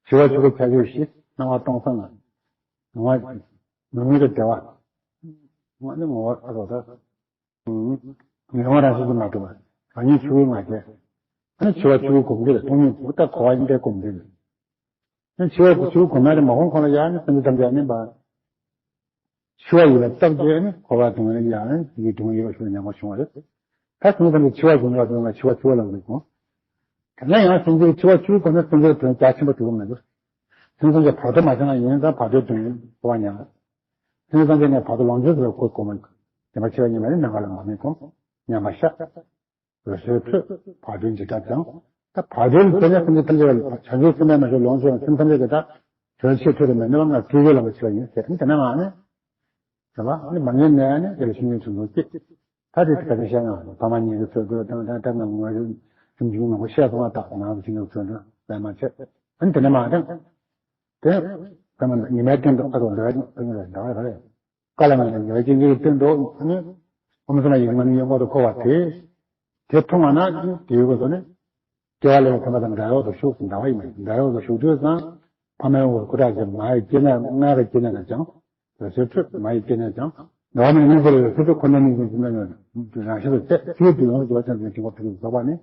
འཆི་བ་འཆི་བ་ཁྱད་ཆོས་བཞི་སྣང་བ་སྟོང་གསལ་ངང་། ངོ་བོ་མུ་མེད་དུ་བདེ་བ། ངོ་ནི་ངོ་བོ་ཨ་རོ་ད། ངོ་བོ་རང་བཞིན་གྱིས་མ་གྲུབ་པ། རང་ཉིད་འཆི་བའི་ང་རྒྱལ། ཨ་ནི་འཆི་བ་འཆི་བའི་སྒོམ་དགོས་ལ་སྟོང་ཉིད་འདུག་ད་འཁོར་བ་ཡིན་པའི་སྒོམ་དགོས། ཨ་ནི་འཆི་བ་འཆི་བའི་སྒོམ་ན་རེ་མ་འོང་ཁོང་ལ་ཡང་ནི་སེམས་ཅན་ཐམས་ཅད་ནི་པ། འཆི་བ་ཡོད་པའི་སྟོབས་ཀྱིས་ནི་འཁོར་བ་སྡུག་བསྔལ་ཡང་ནི་སྡུག་བསྔལ་ཡོད་པ་ཞུ་ཉམས་པ་བྱུང་བ་རེད། ད་དེ་ཙམ་གྱིས་འཆི་བ་བྱུང་བ་བྱུང་བ་འཆི་བ་འཆི་བ་ལ་འདུག་གོ། དེ་ན་ཡང་སེམས་ཅན་འཆི་བ་འཆི་བའི་སྒོ་ནས་སེམས་ཅན་དོན་རྒྱ་ཆེན་པོ་འགྲུབ་མི་འདུག་སེམས་ཅན་གྱི་བར་དོ་མ་བྱུང་ན་ཡིན་ཙང་བར་དོའི་དོན་འཁོར་བ་ཉམས། སེམས་ཅན་གྱི་བར་དོ་ལོངས་སྤྱོད་ཟེར་བའི་སྒོ་སྒོ་མ། བདེན་པ་འཆི་བ་ཉིད་མ་ཡིན་ནམ་མཁའ་ལ་མ་ནུས་གོ། ཉམས་པ་ཤ། འོད་གསལ་འཕྲོས་བར་དོའི་འཇིགས་སྐྲག་བྱང་། ད་བར་དོའི་དོན་ནི་སེམས་ཅན་ཐམས་ཅད་ལ་བྱང་ཆུབ་སེམས་དཔའི་མ་ཞུ་ལོངས་སྤྱོད་སེམས་ཐམས་ཅད་ཀྱི་ད། དོན་ཆེས་ཐོས་དང་མེད་ནི་བ་ང་སྤྲུལ་པའི་ལམ་ལ་ཆེ་བ་ཡིན་ཟེར་ནི་དེ་ན་མ་ནི། རེད་བ་ནི་མ་ངེས་ནས་ནི་དེ་ལ་ཤིང་ཡོན་ཆུང་ཆུང་སྐྱེ། ད་དེ་ག་དེ་བཤད་ན་ཕ་མ་གཉིས་ཀྱི་ཚོད་དགོས་དང་ད་ལྟ་ང་ངོ་རེ་སེམས་ཅན་མང་པོ་བཤད་སོང་བ་དག་ནང་ཤིང་ཡོན་ཚོད་འདྲ་བས་མ་ཆེ། ཨ་ནི་དེ་ན་མ་དང་། དེ་ད་ནི་ཉི་མའི་སྟེང་དུ་ཨ་རོ་འདྲ་འདྲ་རེད། ཀ་ལ་ང་ནི་ཉི་མའི་སྟེང་དུ་སྟེང་དུ་ནི་ཨོམ་སི་མ་ཡིན་ང་ནི་ཡོད་མཁན་དུ་འཁོར་བ་དེ། དེ་མཐོང་བ་ན་དེའི་སྐབས་སུ་ནི། སྐྱེ་བ་ལེན་ཐུབ་པ་དང་འདྲ་བའི་འོག་ཏུ་ཞུགས་སུ་འདྲ་བ་ཡིན་པ་ཡིན། འདྲ་བའི་འོག་ཏུ་ཞུགས་དུས་ཙང་། ཕ་མའི་འོག་ཏུ་སྐུ་དྲག་ཅིག་མ་ཡི་སྐྱེ་གནས་མངལ་གྱི་སྐྱེ་གནས་ལ་སྦྱངས། རེ་ཚོད་ཁྲོད་མ་ཡི་སྐྱེ་གནས་སྦྱངས། འདྲ་བ་མིན་ནི་འདིར་སོ་སོ་ཁོ་ན་ནི་ཡོང་གི་ན་ཡོང་རང་བཞིན་དུ་བལྟས་ཚུལ་དུ་ཡོངས་སུ་འགྱུར་བ་ཅན་དུ་འབྱུང་བ་ཕུན་སུམ་ཚོགས་པ་ནི།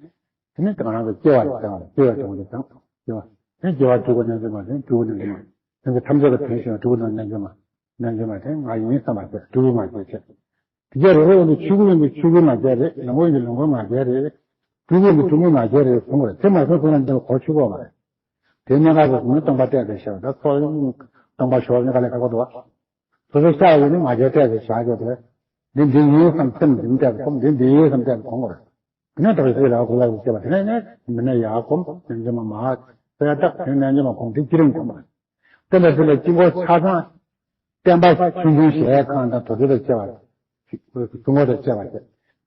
དེ་ནི་དེ་ང་རང་གི་སྐྱེ་བ་ལ་སྦྱང་བ་སྐྱེ་བའི་དོན་དུ་སྦྱངས། སྐྱེ་བ་ནི་སྐྱེ་བ་སྤྲུལ་སྐུ་རྣལ་འབྱོར་མ་དེ་སྤྲུལ་སྐུ་རྣལ་འབྱོར་མ། སེམས་ཅན་ཐམས་ཅད་ལ་དོན་ཞིང་སྤྲུལ་སྐུ་རྣལ་འབྱོར་མ། རྣལ་འབྱོར་མ་དེ་ང་ཡིན་བསམ་པ་དེ་སྤྲུལ་སྐུ་མ་དེ་བྱས། དེ་རེ་རེ་འོན་ཏེ་ཆོས་སྐུ་ཡིན་པའི་ཆོས་སྐུ་ང་རྒྱལ་རེད། ལོངས་སྐུ་ཡིན་པའི་ལོངས་སྐུ་ང་རྒྱལ་རེད། སྤྲུལ་སྐུ་ཡིན་པའི་སྤྲུལ་སྐུ་ང་རྒྱལ་རེད་གསུང་བ་རེད། དེ་མ་གསུངས་གསུང་ན་འདི་ལ་གོ་ཆོད་གོ་མ་རེད། དེ་གནད་འགག་རེད་གསུངས་ན་སྟོང་པ་གཏད་དེ་བཞག་ད་ཚོགས་སྟོང་པ་ཞོག་ནི་ག་ལས་ཁག་པོ་འདུག་བ། སོ་སོ་ཤ་ཡོད་ནི་ང་རྒྱལ་གཏད་དེ་བཞག་རྒྱུ་དེ། འདི་འདི་ཡིན་བསམ་སེམས་འདི་གཏད་དེ་ཁོམ་འདི་འདི་ཡིན་བསམ་གཏད་དེ་གོང་བ་རེད། དེ་ནས་ད་ག་ཚོད་ལ་གོ་ལ་གོ་སྐྱེ་བ་དེ་ནས་ནས་མི་ནས་ཡག་གོམ་ཉན་རྒྱུ་མ་མ་ཟེར་ཡ་ད་དེ་ནས་ཉན་རྒྱུ་མ་གོམ་དེ་ཅི་རིང་གོམ་རེད། དེ་ལ་དེ་ལ་དཀྱིལ་འཁོར་ཆ་ཚང་། བསྟན་པ་ཆུང་ཆུང་ཞེས་ཁང་དང་དོ་དོ་དང་བཅས་པ། གསུང་ངོ་དང་བཅས་པ་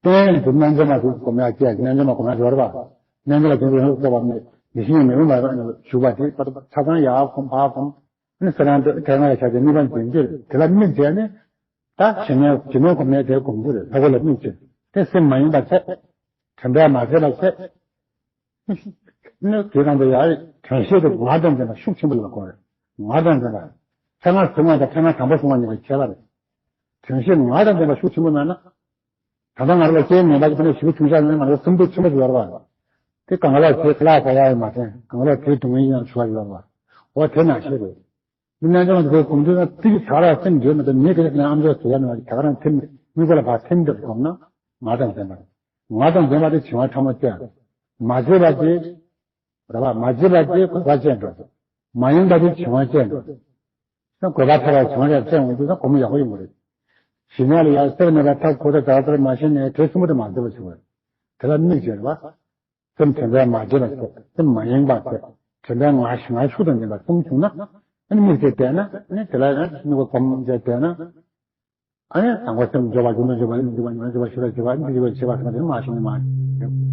བཅས། བསྟན་དུ་རྣལ་འབྱོར་མ་དེ་སྒོམ་ཡག་བཅས་རྣལ་འབྱོར་མ་སྒོམ་ཡག་སྦྱོར་བ། རྣལ་འབྱོར་མ་དེ་ཡོངས་སུ་རྫོགས་པ་ནི་ཡེ་ཤེས་ཉིད་མེད་པར་བཞུགས་པ་དེ་ཆ་ཚང་ཡར་སྒོམ་ཕར་སྒོམ། ནི་ས་རང་དུ་ཐལ་ངར་ཆ་དེ་གཉིས་པ་འཛིན་རྒྱུ་རེད། དེ་ལ་དམིགས་བྱས་ནས། ད་ཞི་གནས་ཞི་གནས་སྒོམ་ཡག་དེ་སྒོམ་རྒྱུ་རེད། ལྷ་སྐུ་ལ་དམིགས་བྱས། དེ་སེམས་མ་ཡེངས་པ་བྱས། དྲན་པས་མ་བརྗེད་པ་བྱས། ནི་དེ་གང་དུ་ཡང་དྲན་ཤེས་དེ་ངག་དང་ལྡན་པ་ཤུགས་ཆེན་པོ་ལ་གོ་རེད། ངག་དང་ལྡན་པ། ཕྲེང་ང་གསུང་བ་དང་ཕྲེང་ང་དང་པོ་གསུང་བ་གཉིས་ཀྱི་ཁྱད་པར་རེད། དྲན་ཤེས་ངག་དང་ལྡན་པ་ཤུགས་ཆེན་པོ་མེད་ན། ད་ལྟ་ང་རང་ལ་སྐྱེས་ངན་པ་ཀྱི་ཕན་ནུས་ཞེ་པོ་ཆུང་ཆགས་ནས་ང་རང་སེམས་སྡུག་ཆེན་པོ་ཞིག་ཡོད་རེད་པ། དེ་གང་ལ་དེ་ཁ་ལག་ཟ་ཡག་ཡང་མ་དྲན། གང་ལ་དེ་སྡུག་བསྔལ་ཡང་ཞུ་བ་ཡོད་རེད་པ། འོ་དེ་ནང་བཞིན་རེད། མི་རྣལ་འབྱོར་མ་དེ་ཚོ་སྒོམ་དུས་ན་ཏིག་ཙ་ར་སེམས་འགྱོད་མི་འདུག་མི་དེ་ནས་ཨམ་ཅོག་ཟེར་ཡ་ནང་ད་ག་རང་ཐིམ་མི་གོ་ལ་ཕར་ཐིམ་འདིར་སྒོམ་ན་ང་དང་ལྡན་པ་རེད། ང་དང་ལྡན་པ་དེ་བྱིང་བ་ཕྲ་མོ་སྐྱེ། མ་བརྗེད་པ་དེ། རེད་པ། མ་བརྗེད་པ་དེ་གོས་པ་ཅན་འགྲོ། མ་ཡེངས་པ་དེ་བྱིང་བ་ཅན་འགྲོ། ད་གོས་པ་ཐར་བ་བྱིང་བ་ཅན་འོང་དུས་ན་སྒོམ་ཡག་པོ་ཡོང་གི་རེད། ཞི་གནས་ལ་ཡང་སེར་སྣ་ལ་ཐབས་ཁོ་ཐག་ད་ལྟར་མ་ཤེས་ནས་དེ་གསུམ་པོ་དེ་མ་བརྗེད་པ་བྱུང་བ་རེད། དེ་ལ་དམིགས་བྱས་རེད་པ། སེམས་དྲན་པས་མ་བརྗེད་པ་བྱས། སེམས་མ་ཡེངས་པ་བྱས། དྲན་པས་ངག་ཤུགས་དང་ལྡན་པ་གསུམ་བྱུང་ན། ཨ་ནི་དམིགས་བྱས་བསྡད་ན་ཨ་ནི་དེ་ལ་ཡང་དམིགས་པ་གོམས་བྱས་བསྡད་ན། ཨ་ནི་དང་པོ་སེམས་སྦྱོར་བ་རྒྱུ་མེད་སྦྱོར་བ་ཉོན་སྦྱོར་བ་ཤེས་པ་སྦྱོར་བ་འདི་སྦྱོར་བ་ཤེས་པ་ཟེར་བ་དེ་མ་ཤེས་ནས་མ།